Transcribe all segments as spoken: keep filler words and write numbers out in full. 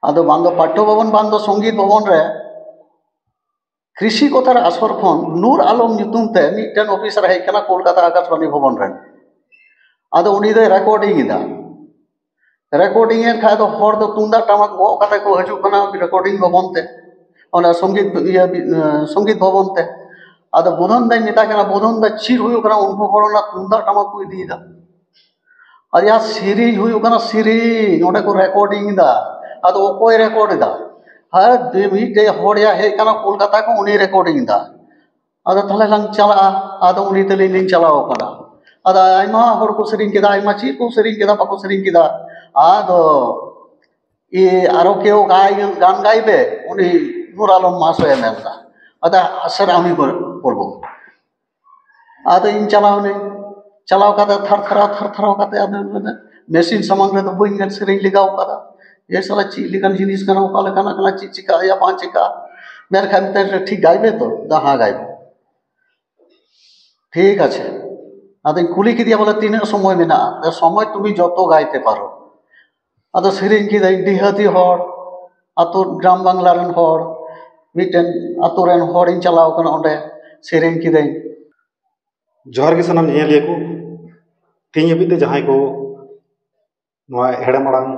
ᱟᱫᱚ ᱵᱟᱝ ᱫᱚ ᱯᱟᱴᱷᱚ ᱵᱷᱚᱵᱚᱱ, ᱵᱟᱝ ᱫᱚ ᱥᱚᱝᱜᱤᱛ ᱵᱷᱚᱵᱚᱱ ᱨᱮ ᱠᱨᱤᱥᱤ ᱠᱚᱛᱷᱟᱨ ᱟᱥᱚᱨ ᱠᱷᱚᱱ ᱱᱩᱨ ᱟᱞᱚᱢ ᱧᱩᱛᱩᱢ ᱛᱮ ᱢᱤᱫᱴᱮᱱ ᱚᱯᱷᱤᱥᱟᱨ ᱦᱮᱡ ᱠᱟᱱᱟ ᱠᱳᱞᱠᱟᱛᱟ ᱟᱠᱟᱥᱵᱟᱱᱤ ᱵᱷᱚᱵᱚᱱ ᱨᱮ᱾ ᱟᱫᱚ ᱩᱱᱤ ᱫᱚᱭ ᱨᱮᱠᱚᱨᱰᱤᱝ ᱮᱫᱟ᱾ ᱨᱮᱠᱚᱨᱰᱤᱝ ᱮᱫ ᱠᱷᱟᱡ ᱫᱚ ᱦᱚᱲ ᱫᱚ ᱛᱩᱢᱫᱟᱜ ᱴᱟᱢᱟᱠ ᱜᱚᱜ ᱠᱟᱛᱮ ᱠᱚ ᱦᱤᱡᱩᱜ ᱠᱟᱱᱟ ᱨᱮᱠᱚᱨᱰᱤᱝ ᱵᱷᱚᱵᱚᱱ ᱛᱮ, ᱚᱱᱟ ᱥᱚᱝᱜᱤᱛ, ᱤᱭᱟᱹ, ᱥᱚᱝᱜᱤᱛ ᱵᱷᱚᱵᱚᱱ ᱛᱮ᱾ ᱟᱫᱚ ᱵᱩᱫᱷᱚᱱ ᱫᱟᱧ ᱢᱮᱛᱟᱭ ᱠᱟᱱᱟ, "ᱵᱩᱫᱷᱚᱱ ᱫᱟ, ᱪᱮᱫ ᱦᱩᱭᱩᱜ ᱠᱟᱱᱟ? ᱩᱱᱠᱩ ᱦᱚᱲ ᱚᱱᱟ ᱛᱩᱢᱫᱟᱜ ᱴᱟᱢᱟᱠ ᱠᱚ ᱤᱫᱤᱭᱮᱫᱟ, ᱟᱨ ᱭᱟ ᱥᱮᱨᱮᱧ ᱦᱩᱭᱩᱜ ᱠᱟᱱᱟ, ᱥᱮᱨᱮᱧ ᱚᱸᱰᱮ ᱠᱚ ᱨᱮᱠᱚᱨᱰᱤᱝ ᱮᱫᱟ, ᱟᱫᱚ ᱚᱠᱚᱭ ᱨᱮᱠᱚᱨᱰ ᱮᱫᱟ?" ᱟᱨ ᱢᱤᱫᱴᱮᱡ ᱦᱚᱲ ᱭᱟ ᱦᱮᱡ ᱠᱟᱱᱟ ᱠᱳᱞᱠᱟᱛᱟ ᱠᱷᱚᱱ, ᱩᱱᱤ ᱨᱮᱠᱚᱨᱰᱤᱝ ᱮᱫᱟ᱾ ᱟᱫᱚ ᱛᱟᱦᱞᱮ ᱞᱟᱝ ᱪᱟᱞᱟᱜᱼᱟ᱾ ᱟᱫᱚ ᱩᱱᱤ ᱛᱟᱹᱞᱤᱧ ᱞᱤᱧ ᱪᱟᱞᱟᱣ ᱠᱟᱱᱟ᱾ ᱟᱫᱚ ᱟᱭᱢᱟ ᱦᱚᱲ ᱠᱚ ᱥᱮᱨᱮᱧ ᱠᱮᱫᱟ, ᱟᱭᱢᱟ ᱪᱮᱫ ᱠᱚ ᱥᱮᱨᱮᱧ ᱠᱮᱫᱟ, ᱵᱟᱠᱚ ᱥᱮᱨᱮᱧ ᱠᱮᱫᱟ᱾ ᱟᱫᱚ ᱤᱭᱟᱹ, ᱟᱨᱚ ᱠᱮᱣ ᱜᱟᱭ, ᱜᱟᱱ ᱜᱟᱭ ᱯᱮ, ᱩᱱᱤ ᱱᱩᱨ ᱟᱞᱚᱢ ᱢᱟᱦᱟᱥᱚᱭᱮ ᱢᱮᱱ ᱮᱫᱟ᱾ ᱟᱫᱚ ᱟᱥᱮᱨ ᱟᱢᱤ ᱠᱚᱨᱵᱚ᱾ ᱟᱫᱚ ᱤᱧ ᱪᱟᱞᱟᱣ ᱱᱟᱹᱧ, ᱪᱟᱞᱟᱣ ᱠᱟᱛᱮ ᱛᱷᱟᱨ ᱛᱷᱟᱨᱟᱣ, ᱛᱷᱟᱨ ᱛᱷᱟᱨᱟᱣ ᱠᱟᱛᱮ ᱟᱫᱚ ᱢᱮᱥᱤᱱ ᱥᱟᱢᱟᱝ ᱨᱮᱫᱚ ᱵᱟᱹᱧ ᱥᱮᱨᱮᱧ ᱞᱮᱜᱟᱣ ᱠᱟᱫᱟ᱾ ᱮ ᱥᱟᱞᱟ, ᱪᱮᱫ ᱞᱮᱠᱟᱱ ᱡᱤᱱᱤᱥ ᱠᱟᱱᱟ, ᱚᱠᱟ ᱞᱮᱠᱟᱱᱟᱜ ᱠᱟᱱᱟ, ᱪᱮᱫ ᱪᱤᱠᱟᱹᱜᱼᱟ, ᱵᱟᱝ ᱪᱤᱠᱟᱹᱜᱼᱟ? ᱢᱮᱱᱠᱷᱟᱱ ᱢᱮᱛᱟᱭ ᱠᱟᱱᱟ, "ᱴᱷᱤᱠ ᱜᱟᱭ ᱢᱮ ᱛᱚ?" ᱫᱟ, "ᱦᱮᱸ, ᱜᱟᱭ ᱢᱮ᱾" ᱴᱷᱤᱠ ᱟᱪᱷᱮ᱾ ᱟᱫᱚᱧ ᱠᱩᱞᱤ ᱠᱮᱫᱮᱭᱟ, ᱵᱚᱞᱮ, "ᱛᱤᱱᱟᱹᱜ ᱥᱚᱢᱚᱭ ᱢᱮᱱᱟᱜᱼᱟ?" ᱞᱟᱹᱭ, "ᱥᱚᱢᱚᱭ ᱛᱩᱢᱤ ᱡᱚᱛᱚ ᱜᱟᱭᱛᱮ ᱯᱟᱨᱚ᱾" ᱟᱫᱚ ᱥᱮᱨᱮᱧ ᱠᱤᱫᱟᱹᱧ, ᱰᱤᱦᱟᱹᱛᱤ ᱦᱚᱲ, ᱟᱛᱳ, ᱜᱨᱟᱢ ᱵᱟᱝᱞᱟ ᱨᱮᱱ ᱦᱚᱲ, ᱢᱤᱫᱴᱮᱱ ᱟᱛᱳ ᱨᱮᱱ ᱦᱚᱲᱤᱧ ᱪᱟᱞᱟᱣ ᱠᱟᱱᱟ ᱚᱸᱰᱮ, ᱥᱮᱨᱮᱧ ᱠᱤᱫᱟᱹᱧ᱾ ᱡᱚᱦᱟᱨ ᱜᱮ ᱥᱟᱱᱟᱢ ᱧᱮᱧᱮᱞᱤᱭᱟᱹ ᱠᱚ᱾ ᱛᱮᱦᱮᱧ ᱦᱟᱹᱵᱤᱡ ᱛᱮ ᱡᱟᱦᱟᱸᱭ ᱠᱚ ᱱᱚᱣᱟ ᱦᱮᱲᱮᱢ ᱟᱲᱟᱝ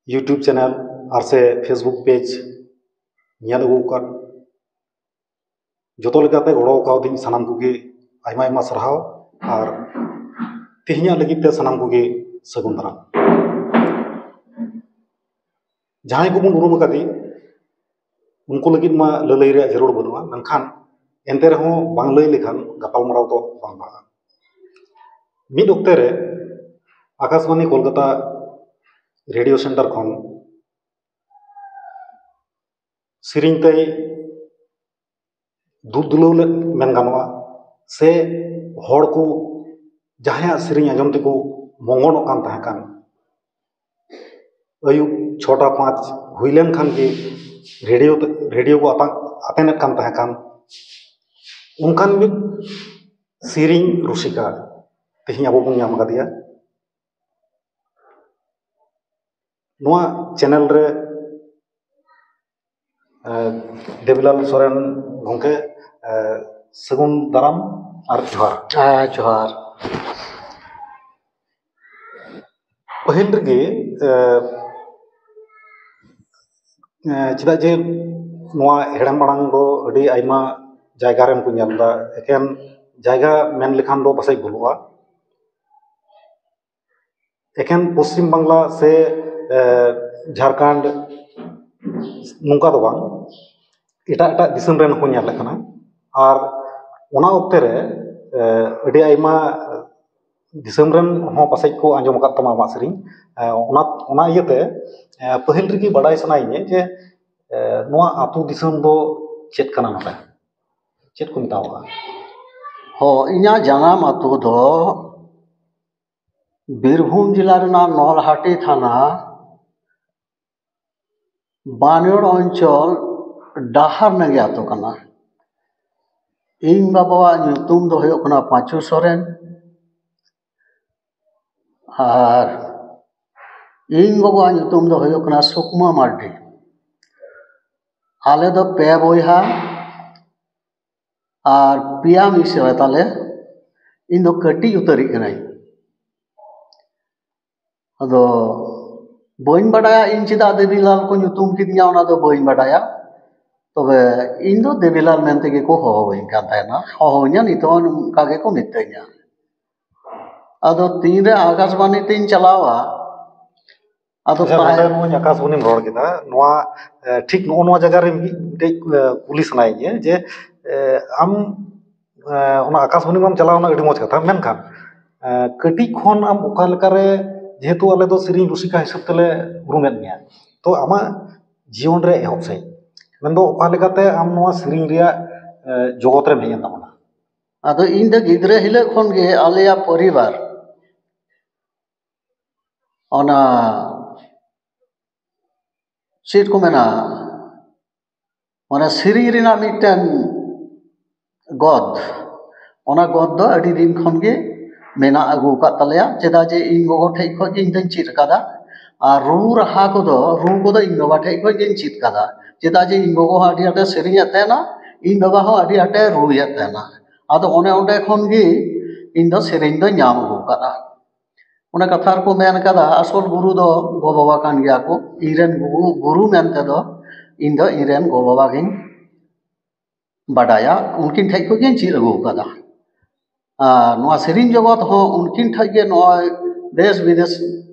YouTube channel ᱟᱨ ᱥᱮ Facebook page ᱧᱮᱞ ᱟᱹᱜᱩ ᱟᱠᱟᱫ, ᱡᱚᱛᱚ ᱞᱮᱠᱟᱛᱮ ᱜᱚᱲᱚ ᱟᱠᱟᱣᱫᱤᱧ ᱥᱟᱱᱟᱢ ᱠᱚᱜᱮ ᱟᱭᱢᱟ ᱟᱭᱢᱟ ᱥᱟᱨᱦᱟᱣ᱾ ᱟᱨ ᱛᱮᱦᱮᱧᱟᱜ ᱞᱟᱹᱜᱤᱫ ᱛᱮ ᱥᱟᱱᱟᱢ ᱠᱚᱜᱮ ᱥᱟᱹᱜᱩᱱ ᱫᱟᱨᱟᱢ᱾ ᱡᱟᱦᱟᱸᱭ ᱠᱚᱵᱚᱱ ᱩᱨᱩᱢ ᱟᱠᱟᱫᱮ, ᱩᱱᱠᱩ ᱞᱟᱹᱜᱤᱫ ᱢᱟ ᱞᱟᱹᱞᱟᱹᱭ ᱨᱮᱭᱟᱜ ᱡᱟᱹᱨᱩᱲ ᱵᱟᱹᱱᱩᱜᱼᱟ, ᱢᱮᱱᱠᱷᱟᱱ ᱮᱱᱛᱮ ᱨᱮᱦᱚᱸ ᱵᱟᱝ ᱞᱟᱹᱭ ᱞᱮᱠᱷᱟᱱ ᱜᱟᱯᱟᱞᱢᱟᱨᱟᱣ ᱫᱚ ᱵᱟᱝ ᱵᱟᱲᱟᱜᱼᱟ᱾ ᱢᱤᱫ ᱚᱠᱛᱮ ᱨᱮ ᱟᱠᱟᱥᱵᱟᱱᱤ ᱠᱳᱞᱠᱟᱛᱟ ᱨᱮᱰᱤᱭᱳ ᱥᱮᱱᱴᱟᱨ ᱠᱷᱚᱱ ᱥᱮᱨᱮᱧ ᱛᱮᱭ ᱫᱩᱞ ᱫᱩᱞᱟᱹᱣ ᱞᱮᱫ ᱢᱮᱱ ᱜᱟᱱᱚᱜᱼᱟ, ᱥᱮ ᱦᱚᱲ ᱠᱚ ᱡᱟᱦᱟᱸᱭᱟᱜ ᱥᱮᱨᱮᱧ ᱟᱸᱡᱚᱢ ᱛᱮᱠᱚ ᱢᱚᱝᱜᱚᱱᱚᱜ ᱠᱟᱱ ᱛᱟᱦᱮᱸ ᱠᱟᱱ, ᱟᱹᱭᱩᱵ ᱪᱷᱚᱴᱟ ᱯᱟᱸᱪ ᱦᱩᱭ ᱞᱮᱱ ᱠᱷᱟᱱ ᱜᱮ ᱨᱮᱰᱤᱭᱳ ᱛᱮ, ᱨᱮᱰᱤᱭᱳ ᱠᱚ ᱟᱛᱟ-, ᱟᱛᱮᱱᱮᱫ ᱠᱟᱱ ᱛᱟᱦᱮᱸ ᱠᱟᱱ, ᱚᱱᱠᱟᱱ ᱢᱤᱫ ᱥᱮᱨᱮᱧ ᱨᱩᱥᱤᱠᱟ ᱛᱮᱦᱮᱧ ᱟᱵᱚ ᱵᱚᱱ ᱧᱟᱢ ᱟᱠᱟᱫᱮᱭᱟ᱾ ᱱᱚᱣᱟ ᱪᱮᱱᱮᱞ ᱨᱮ ᱮ, ᱫᱮᱵᱤᱞᱟᱞ ᱥᱚᱨᱮᱱ ᱜᱚᱢᱠᱮ, ᱮ, ᱥᱟᱹᱜᱩᱱ ᱫᱟᱨᱟᱢ ᱟᱨ ᱡᱚᱦᱟᱨ᱾ ᱦᱮᱸ, ᱡᱚᱦᱟᱨ᱾ ᱯᱟᱹᱦᱤᱞ ᱨᱮᱜᱮ, ᱮ, ᱮ, ᱪᱮᱫᱟᱜ ᱡᱮ ᱱᱚᱣᱟ ᱦᱮᱲᱮᱢ ᱟᱲᱟᱝ ᱫᱚ ᱟᱹᱰᱤ ᱟᱭᱢᱟ ᱡᱟᱭᱜᱟ ᱨᱮᱱ ᱠᱚ ᱧᱮᱞ ᱮᱫᱟ, ᱮᱠᱮᱱ ᱡᱟᱭᱜᱟ ᱢᱮᱱ ᱞᱮᱠᱷᱟᱱ ᱫᱚ ᱯᱟᱥᱮᱡ ᱵᱷᱩᱞᱩᱜᱼᱟ᱾ ᱮᱠᱮᱱ ᱯᱚᱥᱪᱤᱢ ᱵᱟᱝᱞᱟ ᱥᱮ, ᱮ, ᱡᱷᱟᱲᱠᱷᱚᱸᱰ ᱱᱚᱝᱠᱟ ᱫᱚ ᱵᱟᱝ, ᱮᱴᱟᱜ ᱮᱴᱟᱜ ᱫᱤᱥᱚᱢ ᱨᱮᱱ ᱦᱚᱸᱠᱚ ᱧᱮᱞᱮᱫ ᱠᱟᱱᱟ᱾ ᱟᱨ ᱚᱱᱟ ᱚᱠᱛᱮ ᱨᱮ, ᱮ, ᱟᱹᱰᱤ ᱟᱭᱢᱟ ᱫᱤᱥᱚᱢ ᱨᱮᱱ ᱦᱚᱸ ᱯᱟᱥᱮᱡ ᱠᱚ ᱟᱸᱡᱚᱢ ᱟᱠᱟᱫ ᱛᱟᱢᱟ ᱟᱢᱟᱜ ᱥᱮᱨᱮᱧ᱾ ᱮ, ᱚᱱᱟ, ᱚᱱᱟ ᱤᱭᱟᱹᱛᱮ, ᱮ, ᱯᱟᱹᱦᱤᱞ ᱨᱮᱜᱮ ᱵᱟᱰᱟᱭ ᱥᱟᱱᱟᱭᱤᱧᱟᱹ ᱡᱮ, ᱮ, ᱱᱚᱣᱟ ᱟᱹᱛᱩ ᱫᱤᱥᱚᱢ ᱫᱚ ᱪᱮᱫ ᱠᱟᱱᱟ, ᱱᱚᱰᱮ ᱪᱮᱫ ᱠᱚ ᱢᱮᱛᱟᱣᱟᱜᱼᱟ? ᱦᱚᱸ, ᱤᱧᱟᱹᱜ ᱡᱟᱱᱟᱢ ᱟᱹᱛᱩ ᱫᱚ ᱵᱤᱨᱵᱷᱩᱢ ᱡᱮᱞᱟ ᱨᱮᱱᱟᱜ ᱱᱚᱞᱦᱟᱴᱤ ᱛᱷᱟᱱᱟ ᱵᱟᱱᱚᱲ ᱚᱧᱪᱚᱞ ᱰᱟᱦᱟᱨ ᱱᱟᱜᱮ ᱟᱹᱛᱩ ᱠᱟᱱᱟ᱾ ᱤᱧ ᱵᱟᱵᱟᱣᱟᱜ ᱧᱩᱛᱩᱢ ᱫᱚ ᱦᱩᱭᱩᱜ ᱠᱟᱱᱟ ᱯᱟᱸᱪᱩ ᱥᱚᱨᱮᱱ ᱟᱨ ᱤᱧ ᱜᱚᱜᱚᱣᱟᱜ ᱧᱩᱛᱩᱢ ᱫᱚ ᱦᱩᱭᱩᱜ ᱠᱟᱱᱟ ᱥᱩᱠᱢᱟ ᱢᱟᱨᱰᱤ᱾ ᱟᱞᱮ ᱫᱚ ᱯᱮ ᱵᱚᱭᱦᱟ ᱟᱨ ᱯᱮᱭᱟ ᱢᱤᱥᱨᱟ ᱛᱟᱞᱮ᱾ ᱤᱧ ᱫᱚ ᱠᱟᱹᱴᱤᱡ ᱩᱛᱟᱹᱨᱤᱡ ᱠᱟᱹᱱᱟᱹᱧ᱾ ᱟᱫᱚ ᱵᱟᱹᱧ ᱵᱟᱰᱟᱭᱟ ᱤᱧ ᱪᱮᱫᱟᱜ ᱫᱮᱵᱤᱞᱟᱞ ᱠᱚ ᱧᱩᱛᱩᱢ ᱠᱤᱫᱤᱧᱟ, ᱚᱱᱟ ᱫᱚ ᱵᱟᱹᱧ ᱵᱟᱰᱟᱭᱟ᱾ ᱛᱚᱵᱮ ᱤᱧ ᱫᱚ ᱫᱮᱵᱤᱞᱟᱞ ᱢᱮᱱ ᱛᱮᱜᱮ ᱠᱚ ᱦᱚᱦᱚᱣᱟᱹᱧ ᱠᱟᱱ ᱛᱟᱦᱮᱱᱟ, ᱦᱚᱦᱚᱣᱟᱹᱧᱟ, ᱱᱤᱛᱚᱜ ᱦᱚᱸ ᱚᱱᱠᱟ ᱜᱮᱠᱚ ᱢᱤᱛᱟᱹᱧᱟ᱾ ᱟᱫᱚ ᱛᱤᱱᱨᱮ ᱟᱠᱟᱥᱵᱟᱱᱤ ᱛᱤᱧ ᱪᱟᱞᱟᱣᱟ, ᱟᱫᱚ ᱟᱪᱪᱷᱟ, ᱛᱟᱦᱮᱸ ᱱᱚᱰᱮ ᱱᱚᱜᱼᱚᱭ ᱟᱠᱟᱥᱵᱟᱱᱤᱢ ᱨᱚᱲ ᱠᱮᱫᱟ, ᱱᱚᱣᱟ, ᱮ, ᱴᱷᱤᱠ ᱱᱚᱜᱼᱚ ᱱᱚᱣᱟ ᱡᱟᱭᱜᱟ ᱨᱮ ᱢᱤᱫᱴᱮᱡ, ᱮ, ᱠᱩᱞᱤ ᱥᱟᱱᱟᱭᱤᱧᱟᱹ ᱡᱮ, ᱮ, ᱟᱢ, ᱮ, ᱚᱱᱟ ᱟᱠᱟᱥᱵᱟᱱᱤ ᱢᱟᱢ ᱪᱟᱞᱟᱣ ᱮᱱᱟ, ᱟᱹᱰᱤ ᱢᱚᱡᱽ ᱠᱟᱛᱷᱟ, ᱢᱮᱱᱠᱷᱟᱱ, ᱮ, ᱠᱟᱹᱴᱤᱡ ᱠᱷᱚᱱ ᱟᱢ ᱚᱠᱟ ᱞᱮᱠᱟᱨᱮ, ᱡᱮᱦᱮᱛᱩ ᱟᱞᱮ ᱫᱚ ᱥᱮᱨᱮᱧ ᱨᱩᱥᱤᱠᱟ ᱦᱤᱥᱟᱹᱵ ᱛᱮᱞᱮ ᱩᱨᱩᱢᱮᱫ ᱢᱮᱭᱟ, ᱛᱚ ᱟᱢᱟᱜ ᱡᱤᱭᱚᱱ ᱨᱮ ᱮᱦᱚᱵ ᱥᱮᱫ ᱢᱮᱱᱫᱚ ᱚᱠᱟ ᱞᱮᱠᱟᱛᱮ ᱟᱢ ᱱᱚᱣᱟ ᱥᱮᱨᱮᱧ ᱨᱮᱭᱟᱜ, ᱮ, ᱡᱚᱜᱚᱛ ᱨᱮᱢ ᱦᱮᱡ ᱮᱱ ᱛᱟᱵᱚᱱᱟ? ᱟᱫᱚ ᱤᱧ ᱫᱚ ᱜᱤᱫᱽᱨᱟᱹ ᱦᱤᱞᱳᱜ ᱠᱷᱚᱱ ᱜᱮ ᱟᱞᱮᱭᱟᱜ ᱯᱚᱨᱤᱵᱟᱨ ᱚᱱᱟ ᱪᱮᱫ ᱠᱚ ᱢᱮᱱᱟ, ᱚᱱᱟ ᱥᱮᱨᱮᱧ ᱨᱮᱱᱟᱜ ᱢᱤᱫᱴᱮᱱ ᱜᱚᱫ, ᱚᱱᱟ ᱜᱚᱫ ᱫᱚ ᱟᱹᱰᱤ ᱫᱤᱱ ᱠᱷᱚᱱ ᱜᱮ ᱢᱮᱱᱟᱜ ᱟᱹᱜᱩ ᱟᱠᱟᱫ ᱛᱟᱞᱮᱭᱟ᱾ ᱪᱮᱫᱟᱜ ᱡᱮ ᱤᱧ ᱜᱚᱜᱚ ᱴᱷᱮᱡ ᱠᱷᱚᱱ ᱜᱮ ᱤᱧ ᱫᱚᱧ ᱪᱮᱫ ᱟᱠᱟᱫᱟ᱾ ᱟᱨ ᱨᱩ ᱨᱟᱦᱟ ᱠᱚᱫᱚ, ᱨᱩ ᱠᱚᱫᱚ ᱤᱧ ᱵᱟᱵᱟ ᱴᱷᱮᱡ ᱠᱷᱚᱡ ᱜᱤᱧ ᱪᱮᱫ ᱠᱟᱫᱟ᱾ ᱪᱮᱫᱟᱜ ᱡᱮ ᱤᱧ ᱜᱚᱜᱚ ᱦᱚᱸ ᱟᱹᱰᱤ ᱟᱸᱴᱮ ᱥᱮᱨᱮᱧᱮᱫ ᱛᱟᱦᱮᱱᱟ, ᱤᱧ ᱵᱟᱵᱟ ᱦᱚᱸ ᱟᱹᱰᱤ ᱟᱸᱴᱮ ᱨᱩᱭᱮᱫ ᱛᱟᱦᱮᱱᱟ᱾ ᱟᱫᱚ ᱚᱱᱮ ᱚᱸᱰᱮ ᱠᱷᱚᱱ ᱜᱮ ᱤᱧ ᱫᱚ ᱥᱮᱨᱮᱧ ᱫᱚ ᱧᱟᱢ ᱟᱹᱜᱩ ᱠᱟᱫᱟ᱾ ᱚᱱᱟ ᱠᱟᱛᱷᱟ ᱨᱮᱠᱚ ᱢᱮᱱ ᱠᱟᱫᱟ, ᱟᱥᱚᱞ ᱜᱩᱨᱩ ᱫᱚ ᱜᱚ ᱵᱟᱵᱟ ᱠᱟᱱ ᱜᱮᱭᱟ ᱠᱚ᱾ ᱤᱧ ᱨᱮᱱ ᱜᱩᱨᱩ, ᱜᱩᱨᱩ ᱢᱮᱱᱛᱮ ᱫᱚ ᱤᱧ ᱫᱚ ᱤᱧ ᱨᱮᱱ ᱜᱚ ᱵᱟᱵᱟ ᱜᱤᱧ ᱵᱟᱰᱟᱭᱟ, ᱩᱱᱠᱤᱱ ᱴᱷᱮᱡ ᱠᱷᱚᱡ ᱜᱤᱧ ᱪᱮᱫ ᱟᱹᱜᱩ ᱠᱟᱫᱟ᱾ ᱟᱨ ᱱᱚᱣᱟ ᱥᱮᱨᱮᱧ ᱡᱚᱜᱚᱛ ᱦᱚᱸ ᱩᱱᱠᱤᱱ ᱴᱷᱮᱡ ᱜᱮ, ᱱᱚᱜᱼᱚᱭ ᱫᱮᱥ ᱵᱤᱫᱮᱥ